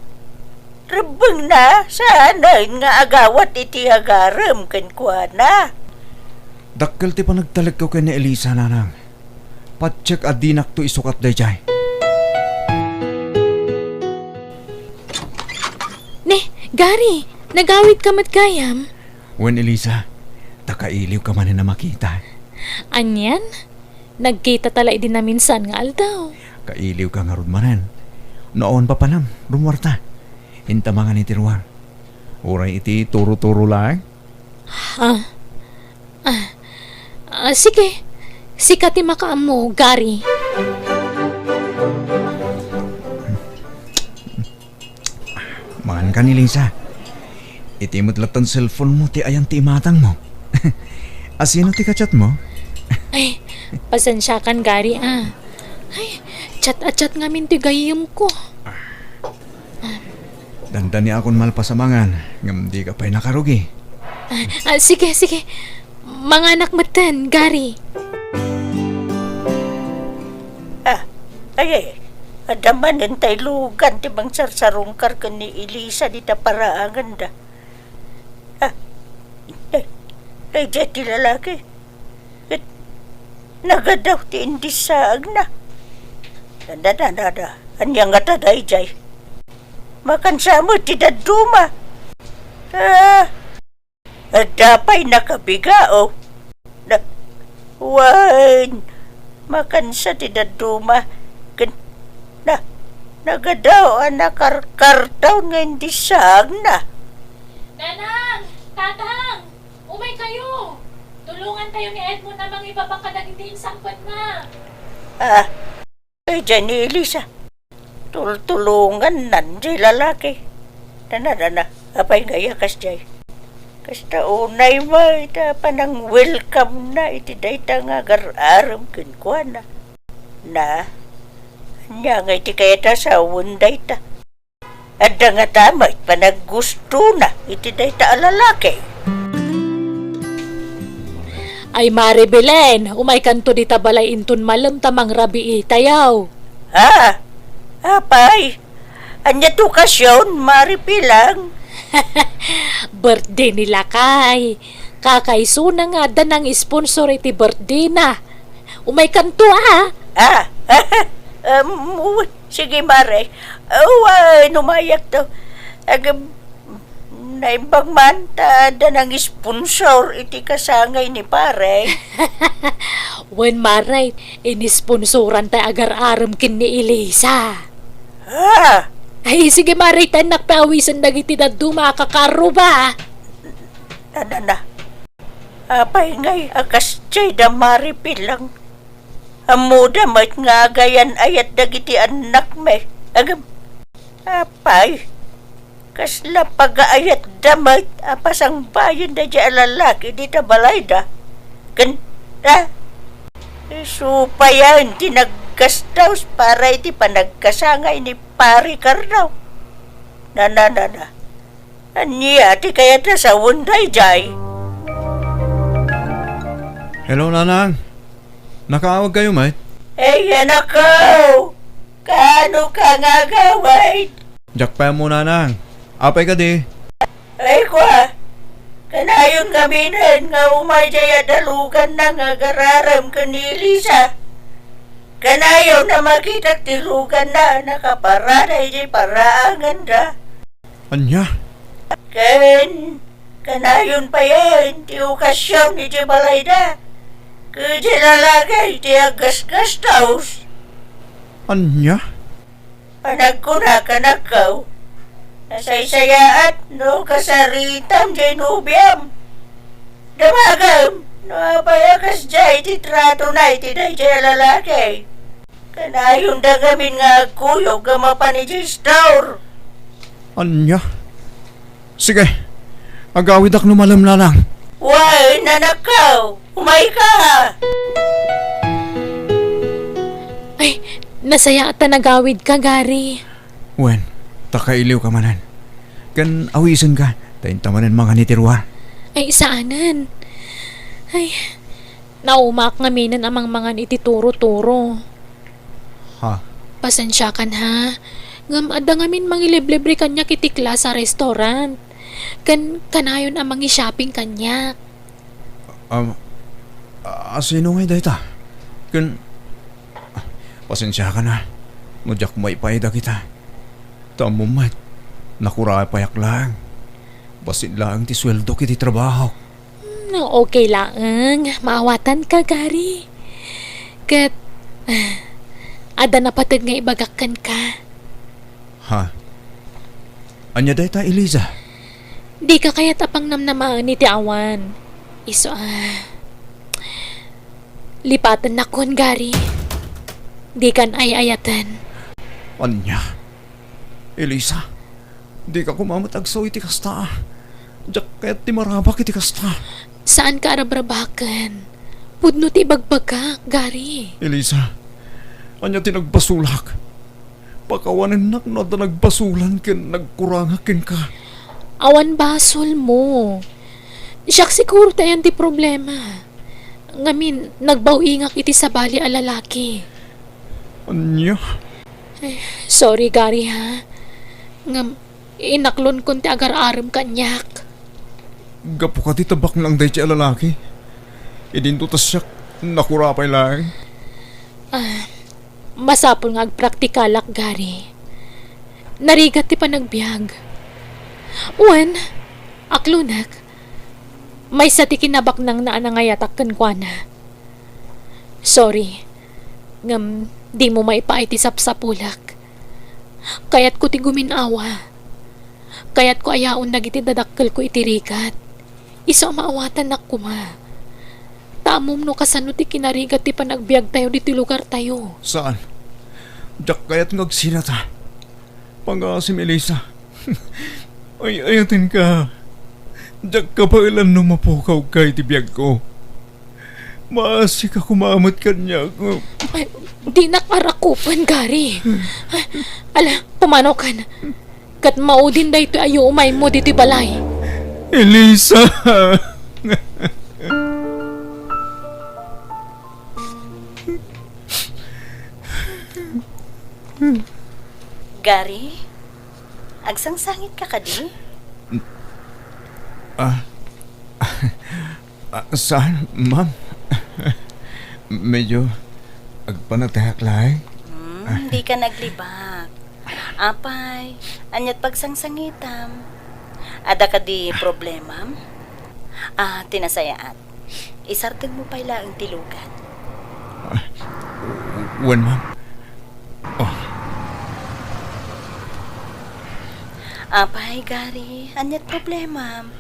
Rebbengna, saanen nga agawat iti agarem kenkuana. Dakkel ti panagtalekko ken ni Elisa, Nanang. Patiek a dinakto isukat daydiay. Ne, Gary, nagawidka met gayam? Wen, Elisa, ta kailiwka manen a makita. Anian? Nagkitata la idi naminsan nga aldaw. Kailiwka ngarud manen. No awan papanam, rummuarta. Inta mangan iti ruar. Uray iti turo-turo laeng. Ah, ah, ah, sige. Sika ti makaammo, Gary. Mangan ka ni Lisa. Iti met latta ti cellphone-mo ti ayan ti imatangmo. Asino ti ka-chat-mo? Ay, pasensiakan, Gary, ah. Ay, chat a chat ngamin ti gayyemko. Dandaniakon malpas a mangan, ngem dika pay nakarugi. Ah, ah, sige, sige. Manganak metten, Gary. Ah, ay, ay. Adda manen tay lugan ti mangsarsarungkar ken ni Elisa dita paraanganda. Ah, ay, ay, daydiay ti lalaki. Ket nagadaw ti indissaagna. Dada, dada, ania ngata daydiay? Makansa met ti dadduma. Ah, adda pay nakabigao. Na, wen, makansa ti dadduma. Ken, na, nagadaw a nakarkartaw nga indissaagna. Nanang! Tatang! Umay kayo! Tulongan tayo ni Edmond a mangibaba kadagiti insangpetna. Ah, ay, daydiay ni Elisa. Tultulonganna diay lalaki. Dana, dana, apay ngay a kasdiay? Kasta unay met ita panang-welcome-na iti dayta nga agar-arem kenkuana. Na, ania ngay ti kayat a sawen dayta? Adda ngata met panaggustona iti dayta a lalaki. Ay, Mare Belen, umaykanto dita balay inton malem ta mangrabiitayo. Ha? Apay? Ania ti okasion, Mare Pilang? Birthday ni lakay. Kakaisuna nga adda nang-sponsor iti birthday-na. Umaykanto, a? Ah, um, uy, sige, Mare. Uy, umayakto. Ag-, naimbag man, ta adda nang-sponsor iti kasangay ni Pare. Wen, Mare, inisponsoran tay agar-arem ken ni Elisa. Ah! Ay, sige, Mare, ta innak pay awisen dagiti dadduma a kakarruba. Nanana. Apay ngay a kasdiay da, Mare Pilang? Ammoda met nga agayan-ayat dagiti annakmi. Agam, apay, kasla pagaayatda met a pasangbayen daydiay a lalaki dita balayda. Ken, ah, isu payen ti naggastos para iti panagkasangay ni Pare Carlo. Nananana. Ania ti kayat a sawen daydiay? Hello, Nanang. Nakaawag kayo met? Ay, anakko! Kaano ka nga agawid? Diak pay ammo, Nanang. Apay kadi? Ay, kua, kanayon ngaminen nga umay diay a daluganna nga agar-arem ken ni Elisa. Kanayon a makitak ti luganna a nakaparada iti paraanganda. Ania? Ken kanayon payen ti okasion iti balayda. Ket ti lalaki ti aggasgastos. Ania? Panagkuna kanakkaw, nasaysayaat no kasaritam diay nobiam. Damagem no apay a kasdiay ti tratona iti daydiay a lalaki. Kanayonda ngamin nga agkuyog a mapan idiay store. Ania? Sige, agawidak no malem laeng. Wen, anakko, umayka. Ay, nasayaat ta nagawidka, Gary. Wen, ta kailiwka manen. Ken awisenka, ta inta manen mangan iti ruar. Ay, saanen. Ay, naumaak ngaminen a mangmangan iti turo-turo. Ha? Pasensiakan, ha. Ngem adda ngamin mangiliblibre kaniak iti class a restaurant. Ken kanayon a mangi-shopping kaniak. Um, a-, asino ngay dayta? Ken, pasensiakan, ha, no diak maipaay dagita. Ta ammom met, nakurapayak laeng. Bassit laeng ti sueldok iti trabahok. Hmm, okay laeng. Maawatanka, Gary. Ket, adda napateg nga ibagak kenka. Ha? Ania dayta, Eliza? Dika kayat a pangnamnamaen iti awan. Isu a, lipatennakon, Gary. Dikan ay-ayaten. Ania? Eliza, dika koma met agsao iti kasta. Diak kayat ti marabak iti kasta. Saanka a rabrabaken. Pudno ti ibagbagak, Gary. Eliza, ania ti nagbasolak? Pakawanennak no adda nagbasolan ken nagkurangak kenka. Awan basolmo. Siak siguro ti ayan ti problema. Ngamin, nagbaw-ingak iti sabali a lalaki. Ania? Eh, sorry, Gary, ha? Ngem, inaklonkon ti agar-arem kaniak. Gapu kadi ta baknang daydiay a lalaki? Idinto ta siak, nakurapay laeng. Ah, masapul nga agpraktikalak, Gary. Narigat ti panagbiag. Wen, aklonek. Maysa ti kinabaknangna a nangayatak kenkuana. Sorry, ngem dimo maipaay ti sapsapulek. Kayatko ti gumin-awa. Kayatko a yaon dagiti dadakkelko iti rigat. Isu a maawatannak koma. Ta ammom no kasano ti kinarigat ti panagbiagtayo ditoy lugartayo. Saan? Diak kayat nga agsinata. Pangaasim, Elisa. Ay-ayatenka. Diak kabaelan no mapukawka iti biagko. Maasika koma met kaniak. Ay, dinak arakupen, Gary. Ala, pumanaw kan. Ket maudin daytoy a yuumaymo ditoy balay. Elisa! Gary, agsangsangitka kadi? Ah, ah, saan, ma'am? Medyo agpanatayak laeng. Hmm, dika naglibak. Apay, ania't pagsangsangitam? Adda kadi problemam? Ah, ti nasayaat. Isardengmo pay laeng ti lugan. Ah, wen, ma'am. Oh. Apay, Gary, ania't problemam?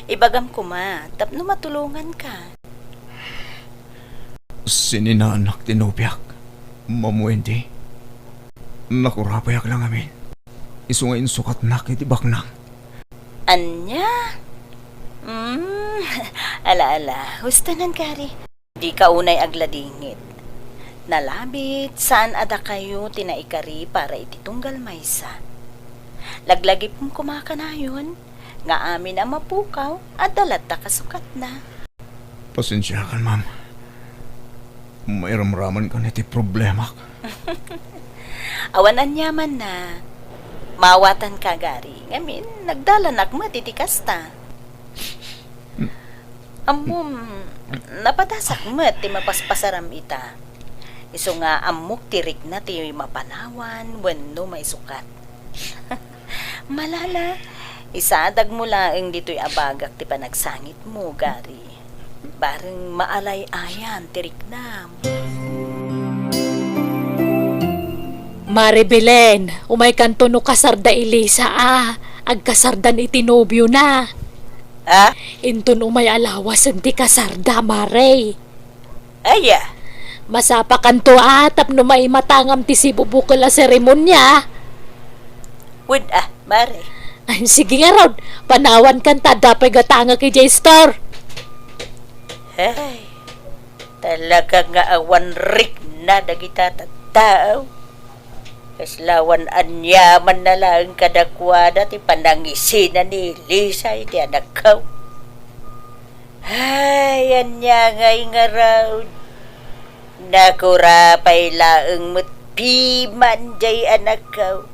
Ibagam koma, tapno matulonganka. Sininaanak ti nobiak, Ma'am Wendy. Nakurapayak la ngamin. Isu nga insukatnak iti baknang. Ania? Mm, ala, ala. Husto nan, Gary. Dika unay agladingit. Nalabit, saan a dakayo ti naikari para iti tunggal maysa. Laglagipem koma kanayon nga amin a mapukaw, adda latta kasukatna. Pasensiakan, ma'am. Mairamramankan iti problemak. Awan aniamanna. Maawatanka, Gary. Ngamin, nagdalanak met iti kasta. Ammom, napadasak met ti mapaspasaram ita. Isu nga ammok ti rikna ti mapanawan wenno maisukat. Malala, isadagmo laeng ditoy a bagak ti panagsangitmo, Gary. Bareng maalay-ayan ti riknam. Mare Belen, umaykanto no kasarda i Lisa a agkasardan iti nobiona. Ha? Inton umay a lawasen ti kasarda, Mare. Aya? Masapakanto a tapno maimatangam ti sibubukel a seremonia. Wen a, Mare. Ay, sige ngarud, panawankan ta adda pay gatangek idiay store. Ay, talaga nga awan rikna dagita tattao. Kasla awan aniamanna laeng kadakuada ti panangisina ni Lisa iti anakko. Ay, ania ngay ngarud? Nakurapay laeng met piman jay anakko.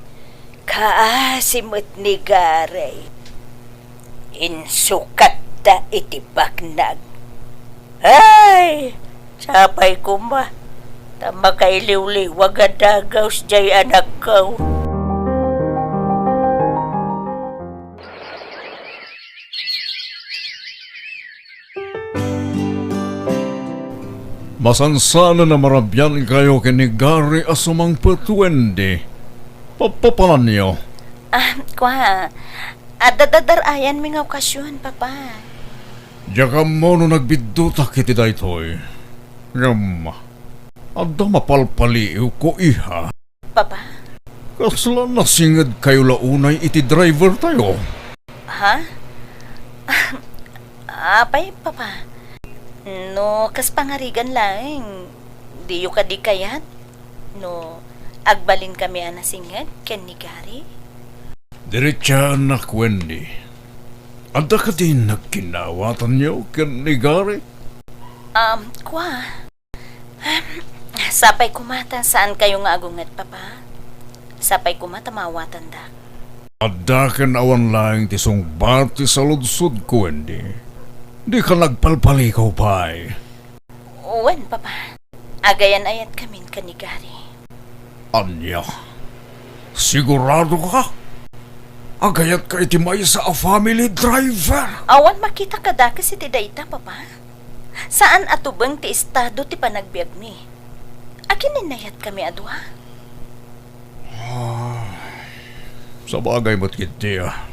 Kaasi met ni Gary. Insukatta iti baknag. Ay, sapay koma, ta makailiwliwag a dagaus jay anakko. Masansanan a marabiankayo ken ni Gary a sumangpet, Wendy. Papapananyo? Ah, kua, adda dadar-ayanmi nga okasion, Papa. Diak ammo no nagbiddutak iti daytoy. Ngem, adda mapalpaliiwko, iha. Papa? Kasla nasingedkayo la unay iti drivertayo? Ha? Apay, Papa? No kas pangarigan laeng, diyo kadi kayat? No agbalinkami a nasinged ken ni Gary? Diritsaannak, Wendy. Adda kadi nagkinnawatanyo ken ni Gary? Um, kua. Sapay koma ta saankayo nga agunget, Papa. Sapay koma ta maawatandak. Adda ken awan laeng ti sungbat ti saludsodko, Wendy. Dika nagpalpalikaw pay. Wen, Papa. Agayan-ayatkamin ken ni Gary. Ania? Sigurado ka? Agayatka iti maysa a family driver? Awan makita kadakes iti dayta, Papa. Saan a tubeng ti estado ti panagbiagmi. Agin-innayatkami a dua? Ah, sabagay met ketdi a.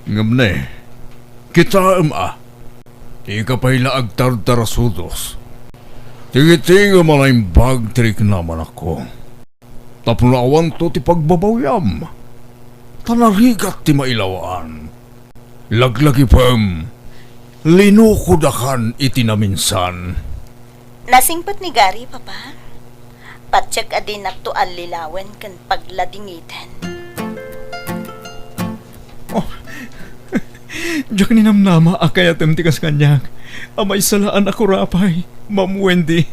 Ngem ne, kitaem a, dika pay la agtardarasudos. Tingitingen a naimbag ti riknam, anakko. Tapno awanto ti pagbabawiam, ta narigat ti mailawaan. Laglagipem, linukodakan iti naminsan. Nasingpet ni Gary, Papa. Patiek a dinakto allilawen ken pagladingiten. Oh, diak ninamnama a kayatem ti kas kaniak. A maysa la a nakurapay, Ma'am Wendy.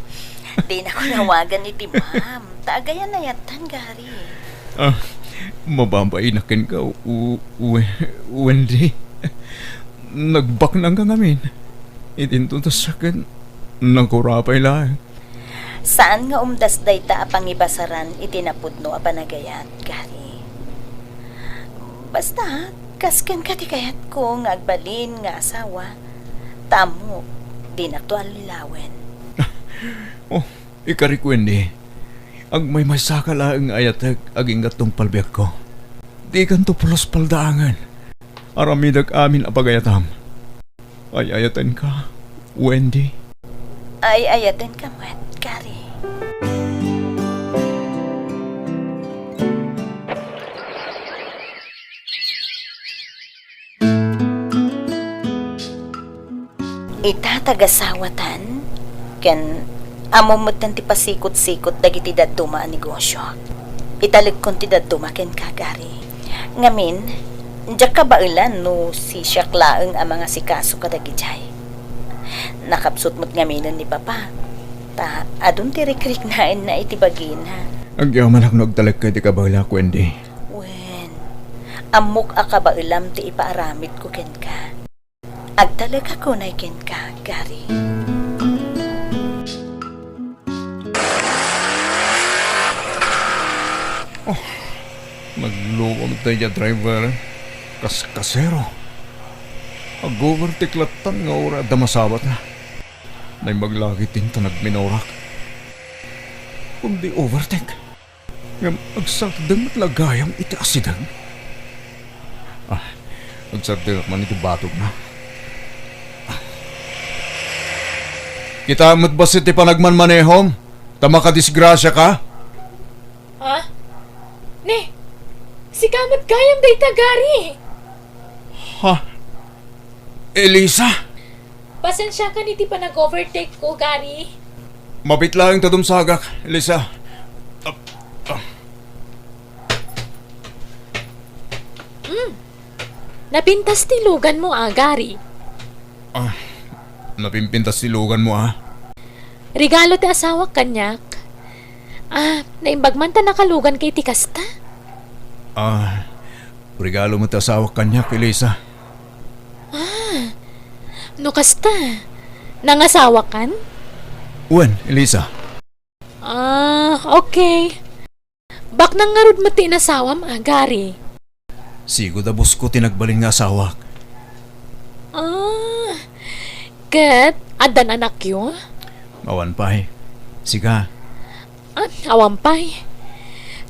Dinako nawagan iti ma'am, ta agayan-ayattan, Gary. Ah, mababainak kenka, U-, We-, Wendy. Nagbaknangka ngamin. Iti intutas ken nakurapay laeng. Saan nga umdas dayta a pangibasaran iti napudno a panagayat, Gary. Basta, kas kenka ti kayatko nga agbalin nga asawa, ta ammok, dinakto allilawen. Oh, ikarik, Wendy. Agmaymaysaka laeng nga ayatek agingga tungpal biagko. Dikanto pulos paldaangen. Aramidek amin a pagayatam. Ay-ayatenka, Wendy. Ay-ayatenka met, Gary. Ita tagasawatan, ken ammom metten ti pasikot-sikot dagiti dadduma a negosio. Italekkon ti dadduma kenka, Gary. Ngamin, diak kabaelan no sisiak laeng a mangasikaso kadagidiay. Nakapsut met ngaminen ni Papa, ta adun ti rikriknaenna iti bagina. Agyamanak no agtalekka iti kabaelak, Wendy. Wen, ammok a kabaelam ti ipaaramidko kenka. Agtalekak unay kenka, Gary. Oh, nagluom daydiay a driver. Kas-, kasero. Ag-overtake lattan nga uray adda masawatna. Naimbag la ketdin ta nagminorak. Kundi overtake. Ngem agsardeng met la gayam iti asideg. Ah, agsardengak man iti batogna. Ah. Kitaem met bassit ti panagmanmanehom, ta makadisgrasiaka. Ha? Ne, sika met gayam dayta, Gary. Ha? Elisa? Pasensiakan iti panag-overtake ko, Gary. Mabiit laeng ta dumsagak, Elisa. Ah, ah. Hmm. Napintas ti luganmo, a, Gary. Ah, napimpintas ti luganmo, a. Regalo ti asawak kaniak. Ah, naimbag man ta nakaluganka iti kasta? Ah, regalo met ti asawak kaniak, Elisa. Ah, no kasta, nangasawakan? Wen, Elisa. Ah, okay. Baknang ngarud met ti inasawam, a, Gary? Sigud a boss ko ti nagbalin nga asawak. Ah, ket addan anakyo? Awan pay. Sika? Ah, awan pay.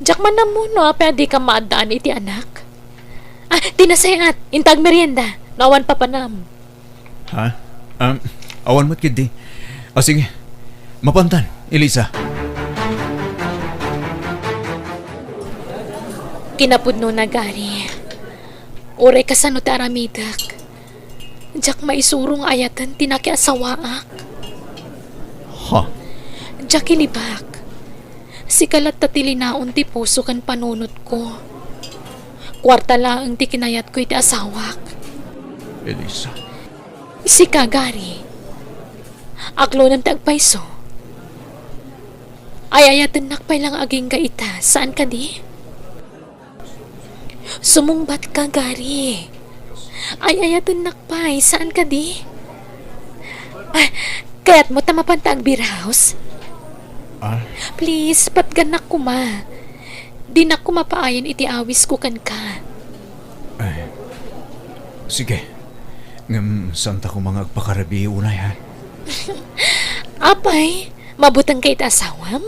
Diak man ammo no apay a dika maaddaan iti anak. Ah, ti nasayaat, inta agmerienda, no awan papanam. Ha? Um, awan met ketdi. Ah, sige. Mapantan, Elisa. Kinapudnona, Gary. Uray kasano ti aramidek, diak maisuro nga ayaten ti nakiasawaak. Ha? Diak ilibak. Sika latta ti linaon ti puso ken panunotko. Kuarta laeng ti kinayatko iti asawak. Elisa. Sika, Gary. Aklonem ti agpayso. Ay-ayatennak pay la nga agingga ita, saan kadi? Sumungbatka, Gary. Ay-ayatennak pay, saan kadi? Ah, kayatmo ta mapanta agbiraus? Ah? Please, patgannak koma. Dinak koma paayen iti awisko kenka. Ay, sige. Ngem, saanta koma nga agpakarabii unay, ha? Apay, mabutengka iti asawam?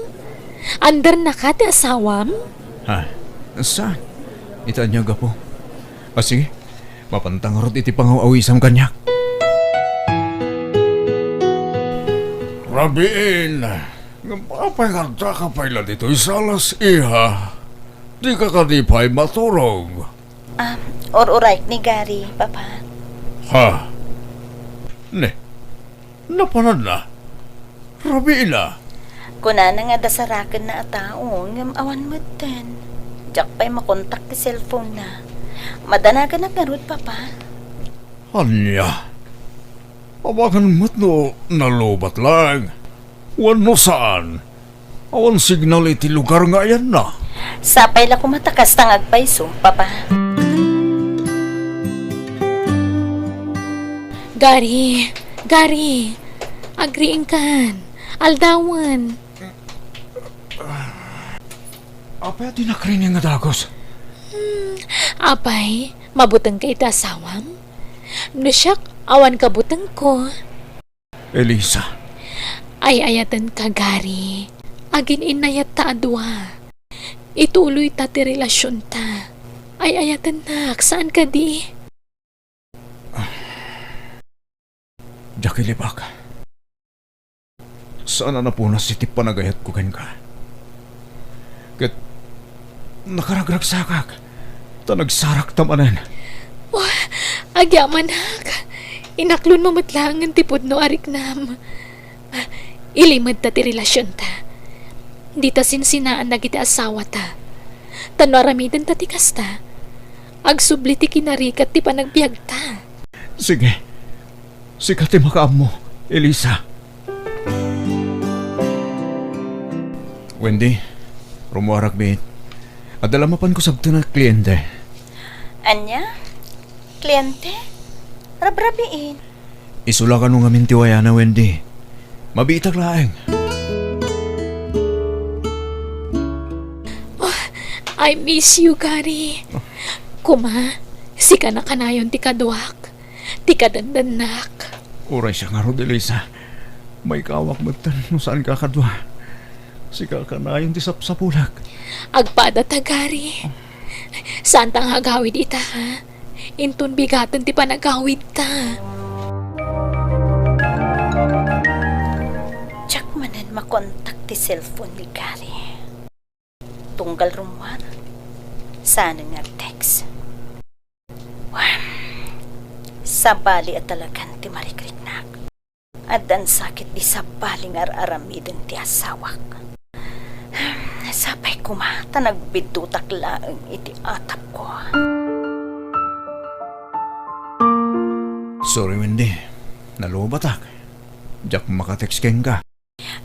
Andernaka ti asawam? Ha? Saan? Ita ania, gapu? Ah, sige. Mapanta ngarud iti pangaw-awisam kaniak. Rabiin, ngem apay nga addaka pay la ditoy salas, iha? Dika kadi pay maturog? Ah, ur-urayek ni Gary, Papa. Ha? Ne, napananna? Rabiina. Kunana nga adda sarakenna a tao, ngem awan metten. Diak pay makontak ti cellphone-na. Madanaganak ngarud, Papa. Ania? Amangan met no nalubat laeng wenno saan. Awan signal iti lugar nga ayanna. Sapay la koma ta kasta nga agpayso, Papa. Gary, Gary, agriingkan. Aldawen. Apay a di nakriing nga dagus? Hmm, apay, mabutengka iti asawam? No siak, awan kabutengko. Elisa. Ay-ayatenka, Gary. Agin-innayatta a dua. Ituloyta ti relasionta. Ay-ayatennak, saan kadi? Diak ilibak. Saan a napunas iti panagayatko kenka. Ket nakaragragsakak, ta nagsarakta manen. Oh, agyamanak. Inaklonmo met laengen ti pudno a riknam. Ilimedta ti relasionta. Dita sinsinaan dagiti asawata. Ta no aramidenta ti kasta, agsubli ti kinarigat ti panagbiagta. Sige. Sika ti makaammo, Elisa. Wendy, rummuarak biit. Adda la mapanko sabten a kliente. Ania? Kliente? Rabrabiin. Isu la kano ngamin ti wayana, Wendy. Mabiitak laeng. Oh, I miss you, Gary. Kuma, sika na kanayon ti kaduak, ti kadendennak. Uray siak ngarud, Elisa. Maikawak metten no saanka a kadua. Sika kanayon ti sapsapulak. Agpada ta, Gary. Saanta nga agawid ita, ha? Inton bigaten ti panagawidta. Diak manen makontak ti cellphone ni Gary. Tunggal rummuar, saan nga text. Wen, sabali a talagan ti marikriknak. Addan sakit di sabali nga ar-aramiden ti asawak. Sapay koma ta nagbiddutak laeng iti atapko. Sorry, Wendy. Nalubatak. Diak makatext kenka.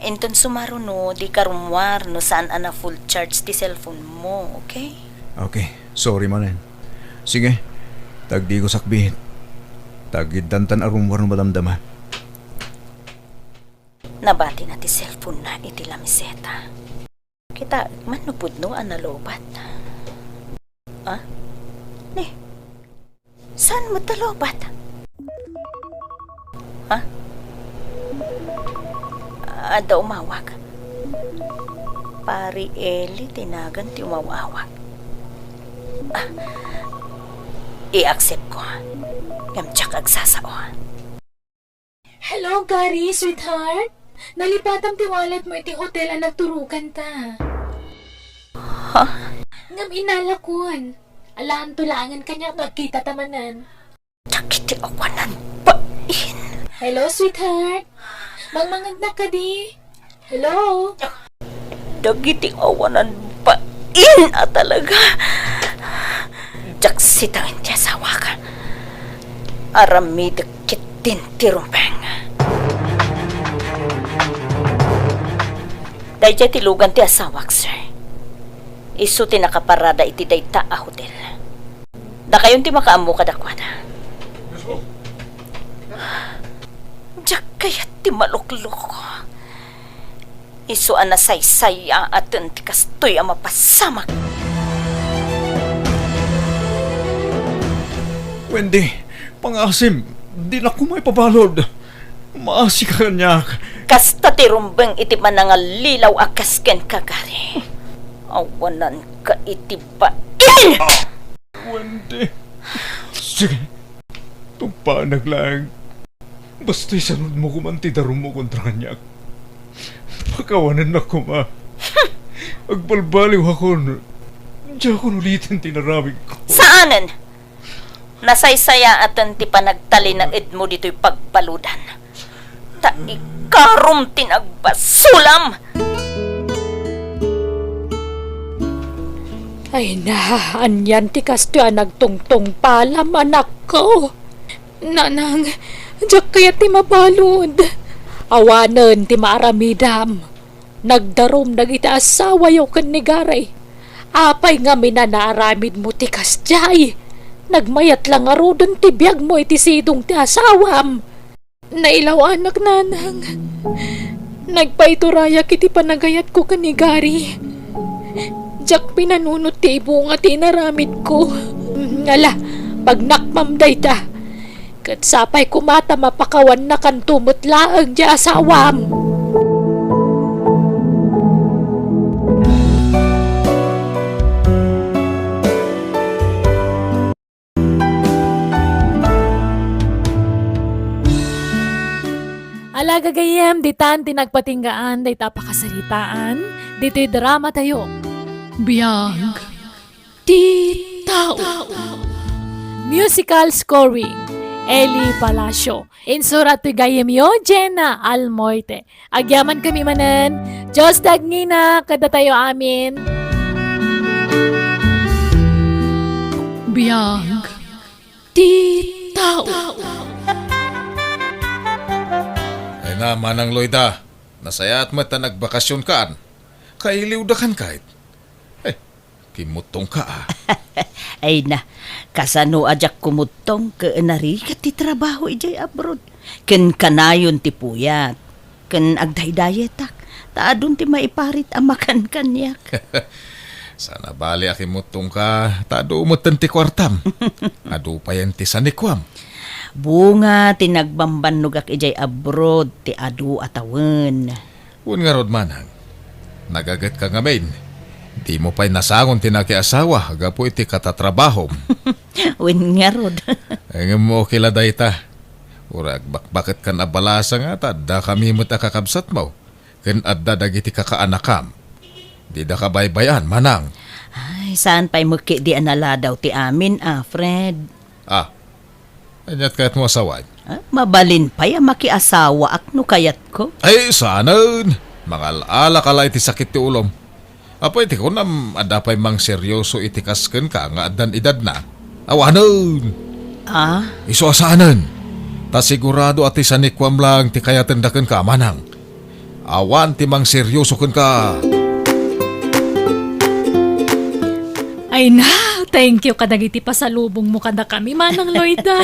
Inton sumaruno, dika rummuar no saan a na-full charge ti cellphone mo, okay? Okay. Sorry manen. Sige. Tagdiko sakbit. Tagiddantan a rummuar no madamdama. Nabatina ti cellphone na iti lamiseta. Kitaek man no pudno a nalubat. Ah? Ni, saan met ta lubat? Ha? Adda umawag. Pari Eli ti nagan ti umawawag. Ah, i-accept ko. Ngem diak agsasao. Hello, Gary, sweetheart. Nalipatam ti wallet mo iti hotel a nagturoganta. Ha? Ngem inalakon. Alaanto laengen kaniak no agkitata manen. Dagiti awanan bain. Hello, sweetheart. Mangmangegnak kadi? Hello? Dagiti awanan bain a talaga. Diak sitaen ti asawak. Aramidek ketdin ti rumbeng. Daydiay ti lugan ti asawak, sir. Isu ti nakaparada iti dayta a hotel. Dakayon ti makaammo kadakuada. Diak kayat ti maluklok. Isu a nasaysayaaten ti kastoy a mapasamak. Wendy, pangasim, dinak koma ipabalud. Maasika kaniak. Kasta ti rumbeng iti panangallilaw a kas kenka, Gary. Awananka iti bain! Wendy. Sige. Tungpaanak laeng. Basta isanudmo koman ti darummo kontra kaniak. Pakawanennak koma. Agbalbaliwakon. Diakon uliten ti inaramidko. Saanen! Nasaysayaaten ti panagtalinaedmo ditoy pagbaludan. Ta ikarom ti nagbasolam! Ay na, anian ti kastoy a nagtungtungpalam, anakko? Nanang, diak kayat ti mabalud. Awanen ti maaramidam. Nagdarum dagiti asawayo ken ni Gary. Apay ngamin a naaramidmo ti kasdiay? Nagmayat la ngaruden ti biagmo iti sidong ti asawam. Nailaw-anak, nanang. Nagpaiturayak iti panagayatko ken ni Gary. Diak pinanunot ti ibunga ti inaramidko. Ala, pagnakmam dayta. Ket sapay koma ta mapakawannakanto met laeng ti asawam. Ala, gagayyem, ditan ti nagpatinggaan dayta a pakasaritaan ditoy dramatayo. Biag ti tao. Musical scoring, Eli Palacio. Insurat ti gayyemyo, Jenna Almoite. Agyamankami manen. Dios ti agngina kadatayo amin. Biag ti tao. Ay na, Manang Loida, nasayaat met ta nagbakasionkan. Kailiwdakan kayt. Eh, Kimmuttongka, a. Ay na, kasano a diak kumuttong ket narigat ti trabaho idiay abroad? Ken kanayon ti puyat, ken agdaydayetak, ta adun ti maiparit a makan kaniak. Sana bali a kimuttongka, ta adu metten ti kuartam. Adu payen ti sanikuam. Bunga ti nagbambannogak idiay abroad ti adu a tawen. Wen ngarud, manang, nagagetka ngamin. Dimo pay nasangon ti nakiasawa gapu iti katatrabahom. Wen ngarud. Ngem okay la dayta. Uray agbakbaketkan a balasa nga ta addakami met a kakabsatmo, ken adda dagiti kakaanakam. Didaka baybay-an, manang. Ay, saan pay met ketdi a naladaw ti amin, a, Fred? Ah, aniat kayatmo a sawen? Ah, mabalin pay a makiasawaak no kayatko. Ay, saanen! Mangal-alaka la iti sakit ti ulom. Apay, ti kunam, adda pay mangseryoso iti kas kenka nga addan edadna? Awanen! Ah? Isu a saanen! Ta sigurado a ti sanikuam laeng ti kayatenda kenka, manang. Awan ti mangseryoso kenka. Ay na, thank you kadagiti pasalubongmo kadakami, Manang Loida.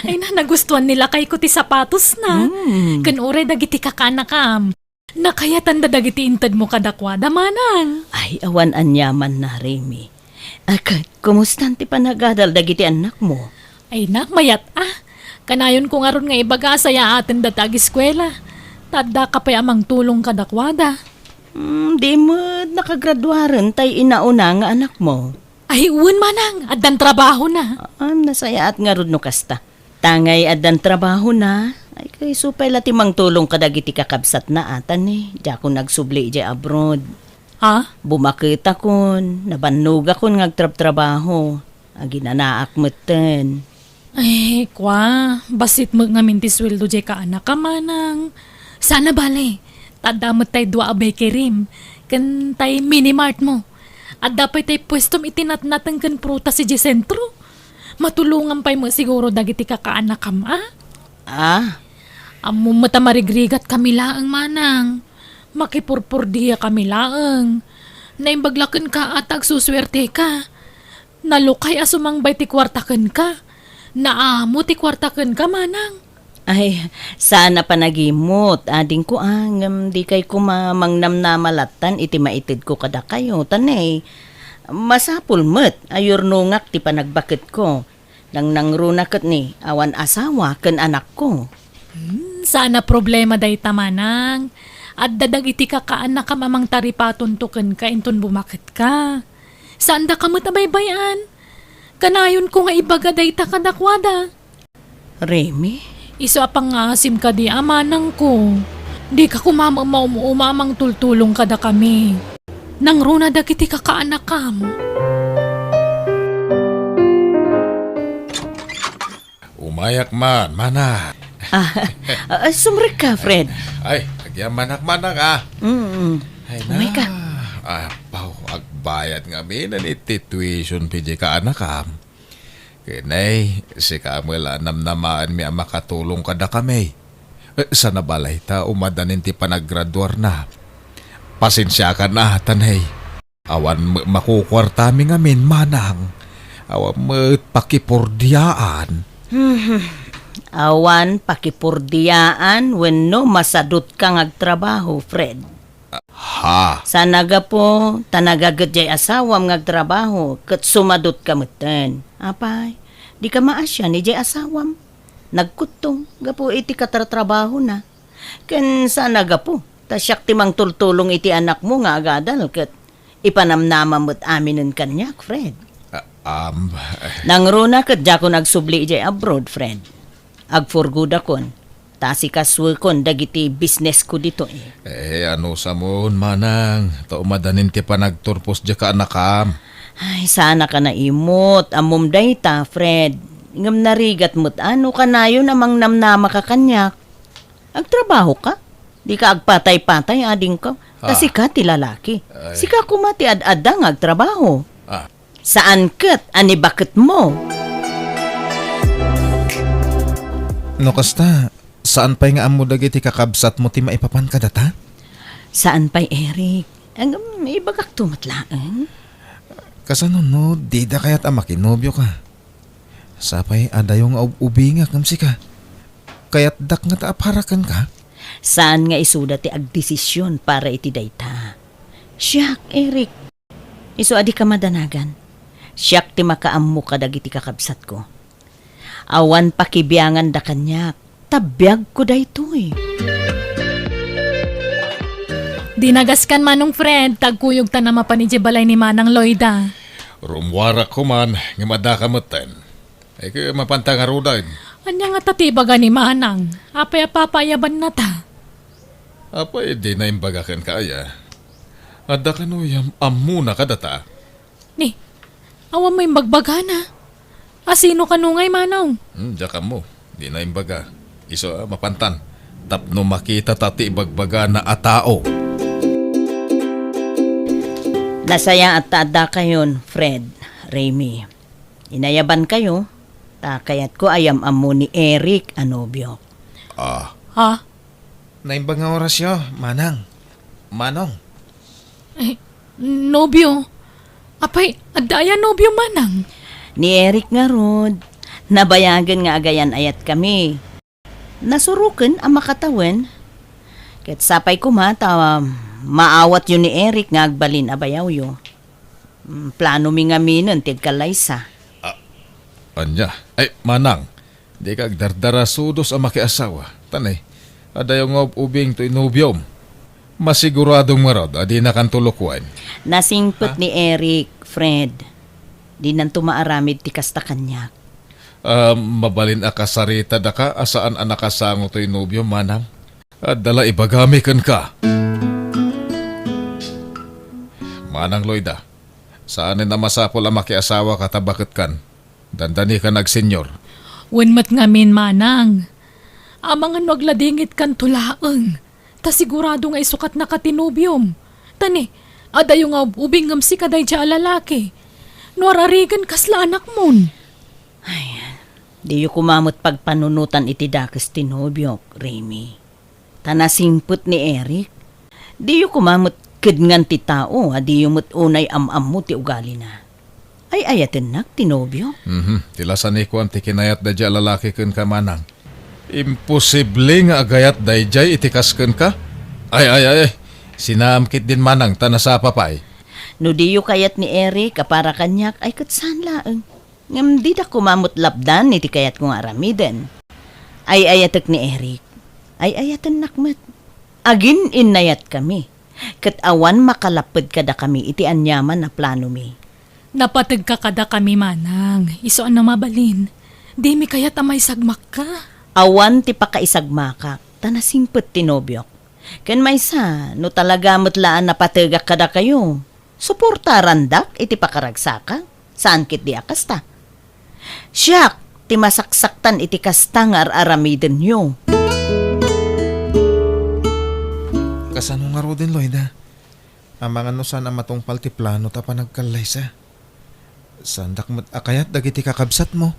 Ay na, nagustuan ni lakayko ti sapatosna. Mm. Ken uray dagiti kakaanakam. Nakayatanda dagiti intedmo kadakuada, manang. Ay, awan aniamanna, Remy. Ket, kumustan ti panagadal dagiti annakmo? Ay na, mayat a. Kanayonko ngarud nga ibaga a sayaatenda ti agiskuela. Ta addaka pay a mangtulong kadakuada. Hmm, di met nakagraduaren tay inauna nga anakmo? Ay, wen, manang, addan trabahona. Ah, nasayaat ngarud no kasta. Tangay addan trabahona, ay kayso pay la ti mangtulong kadagiti kakabsatna a, ta ne, diakon agsubli idiay abroad. Ha? Bumaketakon, nabannogakon nga agtrabtrabaho. Aginanaak metten. Ay, kua, bassit met ngamin ti sueldo diay kaanakam, manang. Saan a bale, ta adda met tay dua a bakery, ken tay mini mart mo. Adda pay tay puestom iti natnateng ken prutas idiay sentro. Matulongan pay met siguro dagiti kakaanakam, a? Ah? Ammom met a marigrigatkami laeng, manang. Makipurpurdiakami laeng. Naimbag la kenka a ta agsusuerteka. Nalukay a sumangbay ti kuarta kenka. Naamo ti kuarta kenka, manang. Ay, saan a panagimut, adingko a, ngem dikay koma mangnamnama lattan iti maitedko kadakayo, ta ne, masapul met a yurnongak ti panagbaketko. Nangnangruna ket ni, awan asawa ken anakko. Hmm, saan a problema dayta, manang. Adda dagiti kakaanakam a mangtaripatonto kenka inton bumaketka. Saandaka met a baybay-an. Kanayonko nga ibaga dayta kadakuada. Remy? Isu a pangngaasim kadi a manangko. Dika koma met maum-uma a mangtultulong kadakami. Nangruna dagiti kakaanakam. Umayak man, manang. Ah, ah, sumrekka, Fred. Ay, agyamanak, manang, a. Mm. Ay, umayka. Apaw, agbayad ngamin iti tuition fee diay kaanakam. Ken ay, sika met la a namnamaenmi a makatulong kadakami. Eh, saan a bale ta umadanin ti panagraduarna. Pasensiakan a, ta ne, awan met makukuartami ngamin, manang. Awan met pakipurdiaan. Hmm. Awan pakipurdiaan wenno masadutka nga agtrabaho, Fred. Ha? Saan a gapu ta nagaget diay asawam nga agtrabaho ket sumadutka metten. Apay, dika maasian idiay asawam. Nagkuttong gapu iti katratrabahona. Ken saan a gapu ta siak ti mangtultulong iti anakmo nga agadal ket ipanamnama met aminen kaniak, Fred. Ah, um, Nangruna ket diakon agsubli idiay abroad, Fred. Agpurgodakon, ta asikasuekon dagiti businessko ditoy. Eh, anusamon, manang, ta umadanin ti panagturpos diay kaanakam. Ay, saanaka naimut. Ammom dayta, Fred. Ngem narigat met a no kanayon a mangnamnamaka kaniak. Agtrabahoka? Dika agpatay-patay, adingko. Ta Ah. sika ti lalaki. Ay. Sika koma ti ad-adda nga agtrabaho. Ah. Saan ket a ni baketmo? No kasta, saan pay nga ammo dagiti kakabsatmo ti maipapan kadata? Saan pay, Eric. Ngem, ibagakto met laeng. Kasano no dida kayat a makinobioka? Sapay a dayo nga ub-ubingak ngem sika. Kayatdak ngata a para kenka? Saan nga isuda ti agdesisyon para iti dayta. Siak, Eric. Isu a dika madanagan. Siak ti makaammo kadagiti kakabsatko. Awan pakibianganda kaniak, ta biagko daytoy. Dinagaskan, Manong Fred, ta agkuyogtan a mapan idiay balay ni Manang Loida. Rummuarak koman, ngem addaka metten. Ay, ka mapanta ngaruden. Ania ngata ti ibaga ni Manang? Apay a papaayabannata? Apay, dina imbaga kenka aya? Adda kano yam-ammona kadata? Ni, awan mo imbagbagana. A sino kano ngay, Manong? Hmm, diak ammo. Dina imbaga. Isu a mapantan. Tapno makitata ti ibagbagana a tao. Nasayaat ta addakayon, Fred, Remy. Inayabankayo, ta kayatko a yam-ammo ni Eric a nobiok. Ah. Ha? Naimbag nga orasyo, Manang. Manong. Eh, nobio? Apay, adda aya nobio, Manang? Ni Eric ngarud, nabayagen nga agayan-ayatkami. Nasuroken a makatawen. Ket sapay koma ta maawatyo ni Eric nga agbalin a bayawyo. Mm, planomi ngaminen ti agkallaysa. Ah, ania? Ay, Manang, dika agdardarasudos a makiasawa. Tan, eh, adayo nga ub-ubing toy nobiom. Masiguradom ngarud a dinakanto lukuen. Nasingpet ni Eric, Fred. Dinanto maaramid ti kasta kaniak. Ah, mabalin a kasaritadaka a saan a nakasango toy nobiom, Manang? Adda la ibagami kenka. Manang Loida, saanen a masapul a makiasawaka ta baketkan. Dandanikan agsenyor. Wen met ngamin, Manang. Amangan no agladingitkanto laeng, ta sigurado nga isukatnaka ti nobiom. Ta ni, adayo nga ub-ubing ngem sika daydiay a lalaki. No ar-arigen, kasla anakmon. Ay, diyo koma met pagpanunotan iti dakes ti nobiok, Remy. Ta nasingpet ni Eric. Diyo koma met kedngan ti tao a diyo met unay am-ammo ti ugalina. Ay-ayatennak ti nobio. Mhm. Ti lasanikuan ti kinayat daydiay a lalaki kenka, Manang. Imposible nga agayat daydiay iti kas kenka. Ay, ay, ay, ay. Sinaam ketdin, Manang, ta nasapa pay. No diyo kayat ni Eric a para kaniak, ay ket saan laeng. Ngem dida koma met lapdan iti kayatko nga aramiden. Ay-ayatek ni Eric. Ay-ayatennak met. Agin-innayatkami. Ket awan makalapped kadakami iti aniaman a planomi. Napategka kadakami, Manang. Isu a no mabalin, dimi kayat a maisagmakka. Awan ti pakaisagmakak, ta nasingpet ti nobiok. Ken maysa, no talaga met la a napategak kadakayo, suportarandak iti pakaragsakak. Saan ketdi a kasta. Siak ti masaksaktan iti kasta nga ar-aramidenyo. Kasano ngaruden, Loida? Amangan no saan a matungpal ti plano ta panagkallaysa. Saandak met a kayat dagiti kakabsatmo.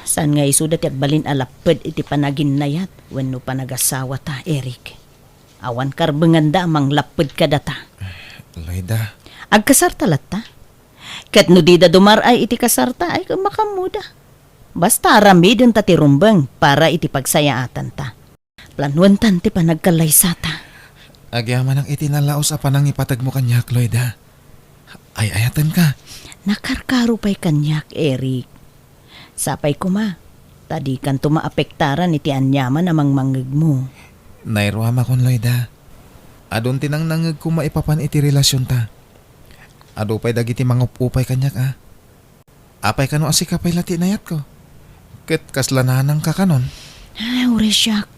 Saan nga isuda ti agbalin a lapped iti panaginnayat wenno panagasawata, Eric. Awan karbenganda a manglapped kadata. Loida. Agkasarta latta? Ket no dida dumar-ay iti kasarta, ay, makaammoda. Basta aramidenta ti rumbeng para iti pagsayaatanta. Planuentan ti panagkallaysata. Agyamanak iti nalaus a panangipategmo kaniak, Loida. Ay-ayatenka. Nakarkaro pay kaniak, Eric. Sapay koma, ta dikanto maapektaran iti aniaman a mangmangngegmo. Nairuamakon, Loida. Adun ti nangnangngegko maipapan iti relasionta. Adu pay dagiti mangup-upay kaniak, a. Apay kano a sika pay la ti inayatko? Ket kasla nanangka kanon? Ay, uray siak.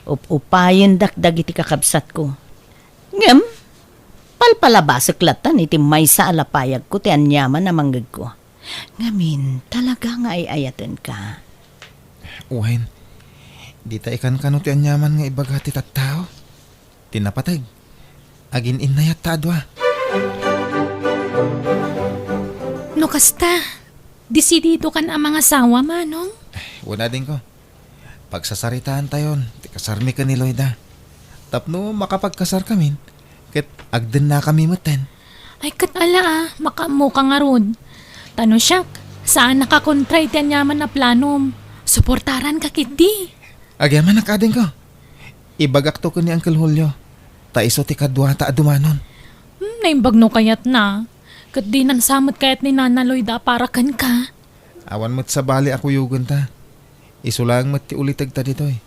Up-upayendak dagiti kakabsatko. Ngem, palpalabasek lattan iti maysa a lapayagko ti aniaman a mangngegko. Ngamin, talaga nga ay-ayatenka. Wen, dita ikankano ti aniaman nga ibaga ti tattao? Ti napateg, agin-innayatta a dua. No kasta, desididokan a mangasawa, Manong? Wen, adingko. Pagsasaritaantayon ti kasarmi ken ni Loida. Tapno makapagkasarkamin, ket agdennakami metten. Ay, ket ala a, makaammoka ngarud. Ta no siak, saan a kakontra iti aniaman a planom. Suportaranka ketdi. Agyamanak, adingko. Ibagakto ken ni Uncle Julio, ta isu ti kaduata a dumanon. Hmm, naimbag no kayatna. Ket dinan sa met kayat ni Nana Loida a para kenka. Awan met sabali a kuyogenta. Isu laeng met ti ulitegta ditoy.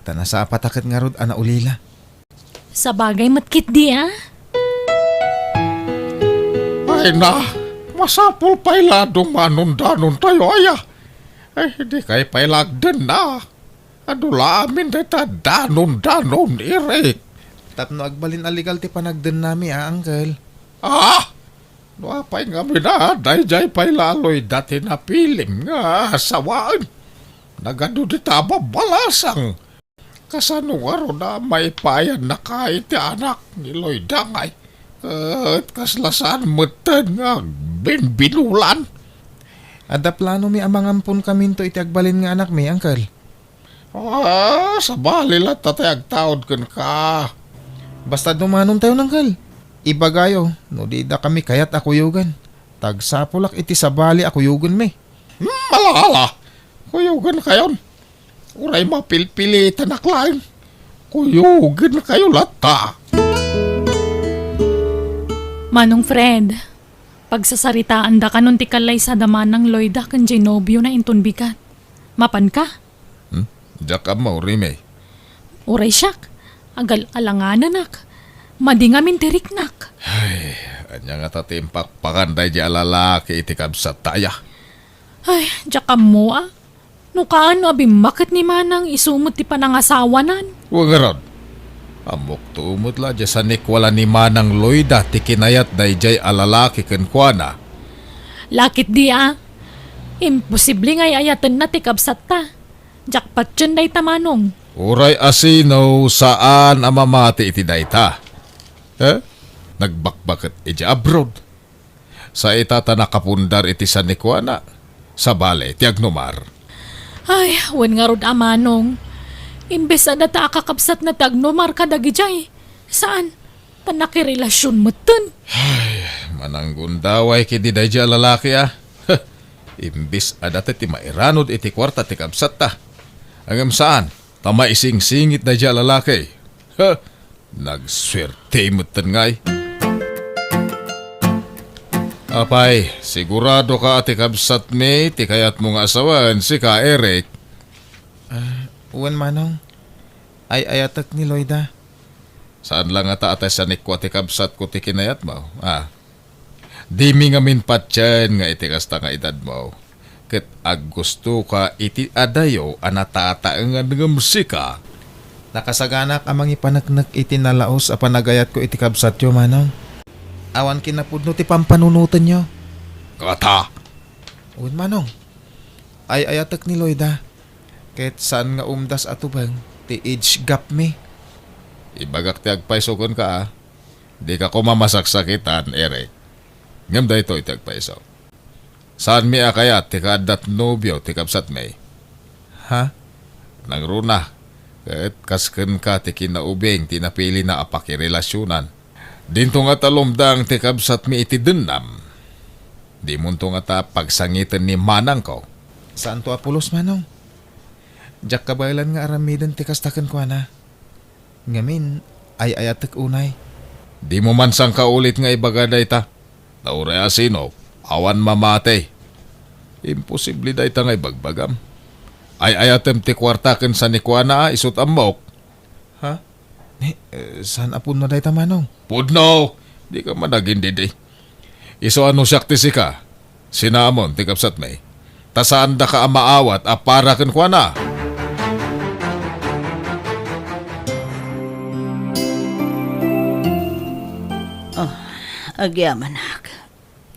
Ta nasapata ket ngarud a naulila. Sabagay met ketdi a. Ay na, masapul pay la a dumanondanontayo aya. Ay, dikay pay la agdenna. Adu la amin dayta danondanon, Eric. Tapno agbalin a legal ti panagdennami a, Uncle. Ah! No apay ngamin a, daydiay pay la a Loida ti napilim nga asawaen. Nagadu dita a babbalasang. Kasano ngarud a maipayannaka iti anak ni Loida ngay? Ket kasla saan metten nga agbinbinulan? Adda planomi a mangamponkaminto iti agbalin nga anakmi, Uncle. Ah, sabali latta ti agtaud kenka. Basta dumanontayon, Uncle. Ibagayo, no didakami kayat a kuyogen. Ta agsapulak iti sabali a kuyogenmi. Hmm, ala, ala. Kuyogenkayon. Uray mapilpilitanak laeng. Kuyogenkayo latta. Manong Fred, pagsasaritaandakanon ti kallaysa da Manang Loida ken diay nobiona inton bigat. Mapanka? Hmm? Diak ammo, Rime. Uray siak, agal-alangananak. Madi ngamin ti riknak. Ay, ania ngata ti impakpakan daydiay a lalaki iti kabsatta aya? Ay, diak ammo a. No kaano a bimmaket ni Manang isu met ti panangasawanan? Wen ngarud. Ammokto met la diay sanikua la ni Manang Loida ti kinayat daydiay a lalaki kenkuana. Lakit di a. Imposible nga ay-ayatenna ti kabsatta. Diak patien dayta, Manong. Uray asino, saan a mamati iti dayta. Eh? Nagbakbaket idiay abroad. Sa ita ta nakapundar iti sanikuana, sabali ti agnumar. Ay, wen ngarud a, Manong. Imbes a data a kakabsatna ti agnumar kadagidiay. Saan? Ta nakirelasion metten. Ay, mananggundaway ketdi daydiay a lalaki a. Imbes a data ti mairanod iti kuarta ti kabsatta. Ngem saan, ta maisingsingit daydiay a lalaki. Nagsuerte metten ngay. Apay, siguradoka a ti kabsatmi ti kayatmo nga asawaen, sika, Eric? Ah, wen, Manong. Ay-ayatek ni Loida. Saan la ngata a ti sanikua ti kabsatko ti kinayatmo, a? Dimi ngamin patien nga iti kasta nga edadmo, ket aggustoka iti adayo a natataengan ngem sika. Nakasaganak a mangipaneknek iti nalaus a panagayatko iti kabsatyo, Manong. Awan kinapudno ti pampanunotenyo. Ngata! Wen, Manong. Ay-ayatek ni Loida, ket saan nga umdas a tubeng ti age gap mi. Ibagak ti agpayso kenka, a. Dika koma masaksakitan, Eric. Ngem daytoy ti agpayso. Saanmi a kayat ti kaaddat nobio ti kabsatmi. Ha? Nangruna, ket kas kenka ti kinaubing ti napilina a pakirelasionan. Dinto ngata lumdang ti kabsatmi iti dennam. Dimonto ngata pagsangiten ni manangko. Saanto a pulos, Manong. Diak kabaelan nga aramiden ti kasta kenkuana. Ngamin, ay-ayatek unay. Dimo man sangkaulit nga ibaga dayta. Ta uray asino, awan mamati. Imposible dayta nga ibagbagam. Ay-ayatem ti kuarta ken sanikuana a isut' ammok. Ha? Ni, eh, saan a pudno dayta, Manong? Pudno! Dika man agindidi. Isu a no siak ti sika, sinamon ti kabsatmi. Ta saandaka a maawat a para kenkuana. Oh, agyamanak.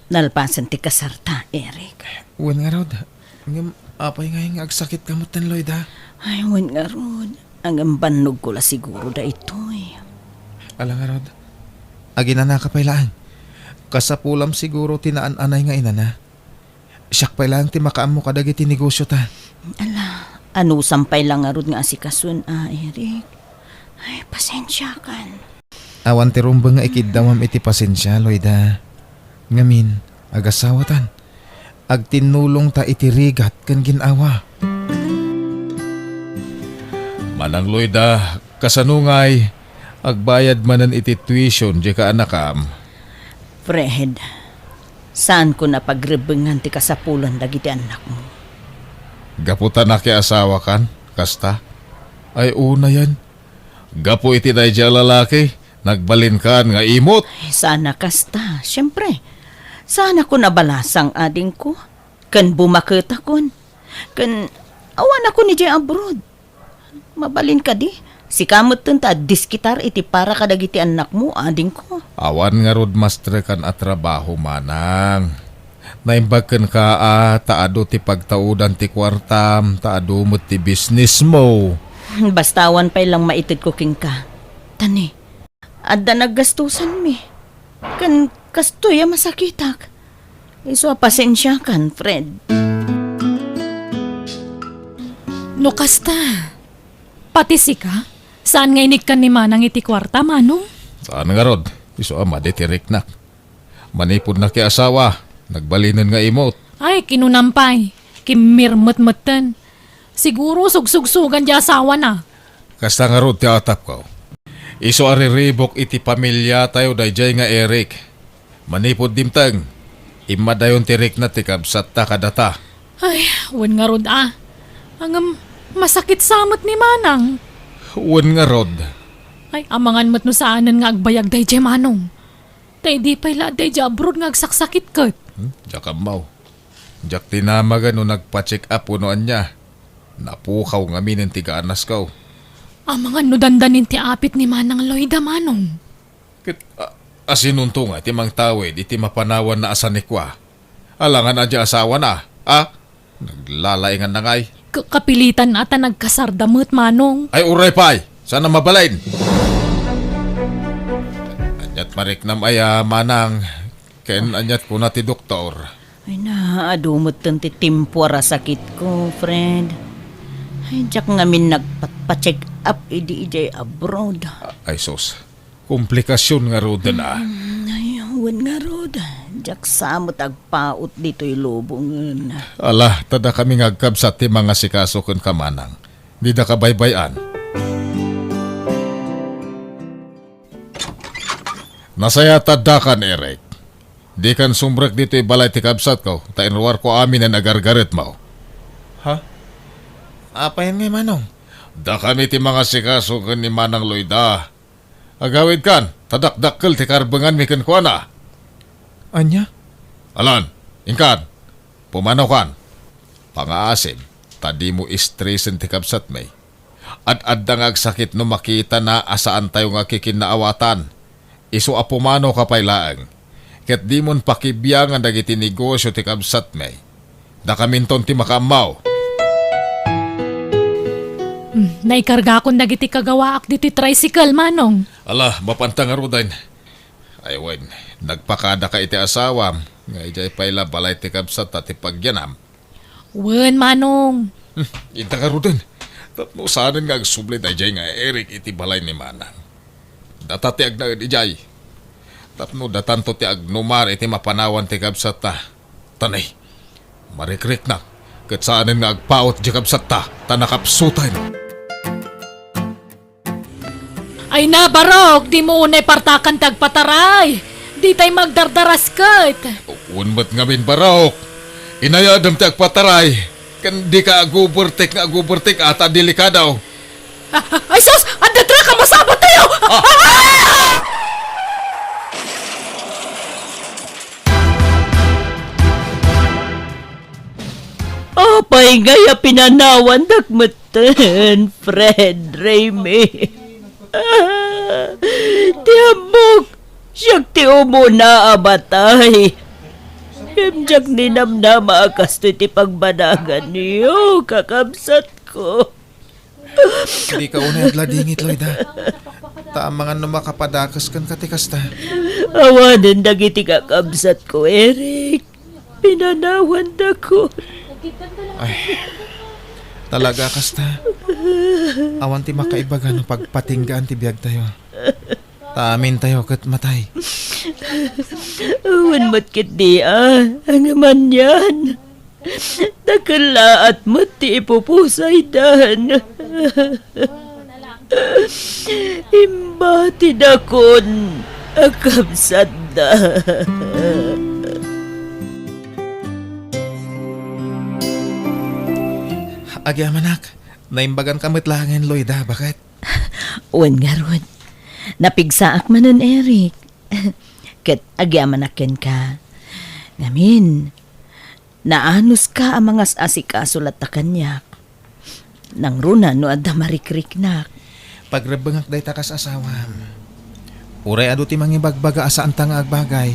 Nalpasen ti kasarta, Eric. Wen ngarud. Ngem apay ngay nga agsakitka metten, Loida? Ay, wen ngarud. Ngem bannogko la siguro daytoy. Ala ngarud. Aginanaka pay laeng. Kasapulam siguro ti naan-anay nga inana. Siak pay laeng ti makaammo kadagiti negosiota. Ala, anusam pay la ngarud nga asikasoen, a, Eric. Ay, pasensiakan. Awan ti rumbeng nga ikiddawam iti pasensia, Loida. Ngamin, agasawatan. Agtinnulongta iti rigat ken gin-awa. Manang Loida, kasano ngay? Agbayad manen iti tuition diay kaanakam? Fred, Saanko a pagrebbengan ti kasapulan dagiti annakmo. Gapu ta nakiasawakan, kasta? Ay, unayen. Gapu iti daydiay a lalaki, nagbalinkan nga imot. Ay, saan a kasta, siempre. Saanakon a balasang, adingko. Ken bumaketakon. Ken awanakon idiay abroad. Mabalin kadi? Sika metten ta addiskitar iti para kadagiti annakmo, adingko. Awan ngarud mastrekan a trabaho, manang. Naimbag kenka a ta adu ti pagtaudan ti kuartam, ta adu met ti bisnismo. Basta awan pay lang maitedko kenka. Tani, adda naggastusanmi. Ken kastoy a masakitak. Isu a pasensiakan, Fred. No kasta, pati sika, saan nga inikkan ni Manang iti kuarta, Manong? Saan ngarud, isu a madi ti riknak. Manipud nakiasawa, nagbalinen nga imot. Ay, kinunam pay, kimmirmet metten. Siguro sugsugsugan di asawana. Kasta ngarud ti atapko. Isu a riribuk iti pamiliatayo daydiay nga Eric. Manipud dimteng, immadayon ti rikna ti kabsatta kadata. Ay, wen ngarud a. Ngem, masakit sa met ni Manang. Wen ngarud. Ay, amangan met no saanen nga agbayag daydiay, Manong. Ta idi pay la daydiay abroad nga agsaksakit ket. Hmm? Diak ammo. Diak dinamag no nagpa-check up wenno ania. Napukaw ngaminen ti gaanasko. Amangan no dandanin ti apit ni Manang Lloyda, Manong. Ket, a-, asinonto nga ti mangtawid iti mapanawanna a sanikua? Alangan a di asawana, a? Naglalainganna ngay. Ka-, kapilitan a ta nagkasarda met, Manong. Ay, uray pay! Saan a mabalin? Aniat mariknam aya, Manang? Ken aniat kuna ti doktor? Ay na, adu metten ti timpuar a sakitko, Fred. Ay, diak ngamin nagpatpa-check up idi idiay abroad. Ay, sus. Komplikasyon ngaruden a. Mm, ay, wen ngarud. Diak sa met agpaut ditoy lubongen. Ala, ta dakami nga agkabsat ti mangasikaso kenka, Manang. Dida ka baybay-an. Nasayaat addakan, Eric. Dikan sumrek ditoy balay ti kabsatko, ta inruarko aminen a gargaretmo. Ha? Apayen ngay, Manong? Dakami ti mangasikaso ken ni Manang Lloyda. Agawidkan, ta dakdakkel ti karbenganmi kenkuana. Ania? Alan, inkan, pumanokan. Pangaasim, ta dimo istresen ti kabsatmi. Ad-adda nga agsakit no makitana a saantayo nga kikinnaawatan. Isu a pumanoka pay laeng, ket dimon pakibiangan dagiti negosio ti kabsatmi. Dakaminton ti makaammo. Hmm, naikargakon dagiti kagawaak ditoy tricycle, Manong. Ala, mapanta ngaruden. Ay wen, nagpakadaka iti asawam, nga idiay pay la balay ti kabsatta ti pagyanam. Wen, Manong. Hmm, inta ngaruden. Tapno saanen nga agsubli daydiay nga Eric iti balay ni Manang. Data ti agnaed idiay. Tapno datanto ti agnumar iti mapanawan ti kabsatta. Tanay, marikriknak, ket saanen nga agpaut ti kabsatta, ta nakapsuten. Ay na, Barok, dimo unay partakan ti agpataray. Ditay magdardarasket. Wen met ngamin, Barok. Inayadem ti agpataray. Ken dika agubertek nga agubertek a ta delikado. Ah, ah, ay sus! Adda truck a masabat tayo! Ah! Ah! Apay ngay a pinanawandak metten, Fred, Raymi? Ti ammok, siak ti umuna a matay. Ngem diak ninamnama a kastoy ti pagbanaganyo, kakabsatko. Dika unay agladingit, Loida. Ta amangan no makapadakes kenka ti kasta. Awanen dagiti kakabsatko, Eric. Pinanawandakon. Ay, talaga kasta. Awan ti makaibaga no pagpatinggaan ti biagtayo. Ta amintayo ket matay. Awan met ketdi a, ngem anian. Dakellaat met ti ipupusaydan. Imbatidakon a kabsatda. Agyamanak, naimbaganka met laengen, Loida, baket? Wen ngarud, napigsaak manen, Eric. Ket agyamanak kenka. Ngamin, naanuska a mangas-asikaso latta kaniak. Nangruna no adda marikriknak. Pagrebbengak dayta kas asawam. Uray adu ti mangibagbaga a saanta nga agbagay,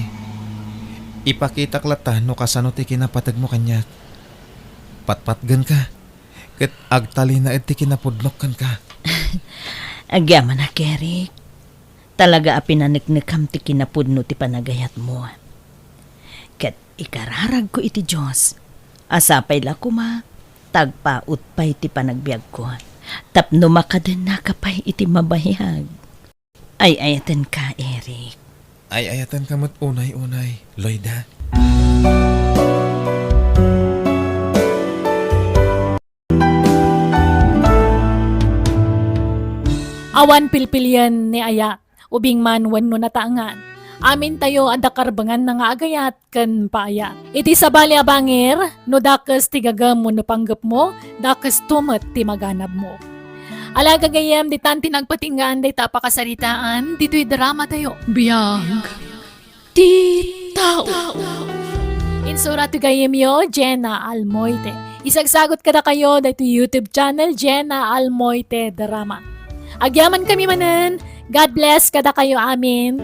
ipakitak latta no kasano ti kinapategmo kaniak. Patpatgenka, ket agtalinaed ti kinapudnok kenka. Agyamanak, Eric. Talaga a pinaneknekam ti kinapudno ti panagayatmo. Ket ikararagko iti Dios a sapay la koma ta agpaut pay ti panagbiagko tapno makadennaka pay iti mabayag. Ay-ayatenka, Eric. Ay-ayatenka met unay-unay, Loida. Awan pilpilien ni ayat, ubing man wenno nataengan. Amintayo adda karbenganna nga agayat ken paayat. Iti sabali a bangir, no dakes ti gagem wenno panggepmo, dakesto met ti maganabmo. Ala gagayyem, ditan ti nagpatinggaan dayta a pakasaritaan ditoy dramatayo. Biag ti tao. Insura ti gayyemyo, Jenna Almoite. Isagsagut kadakayo daytoy YouTube channel, Jenna Almoite Drama. Agyamankami manen. God bless kadakayo amin.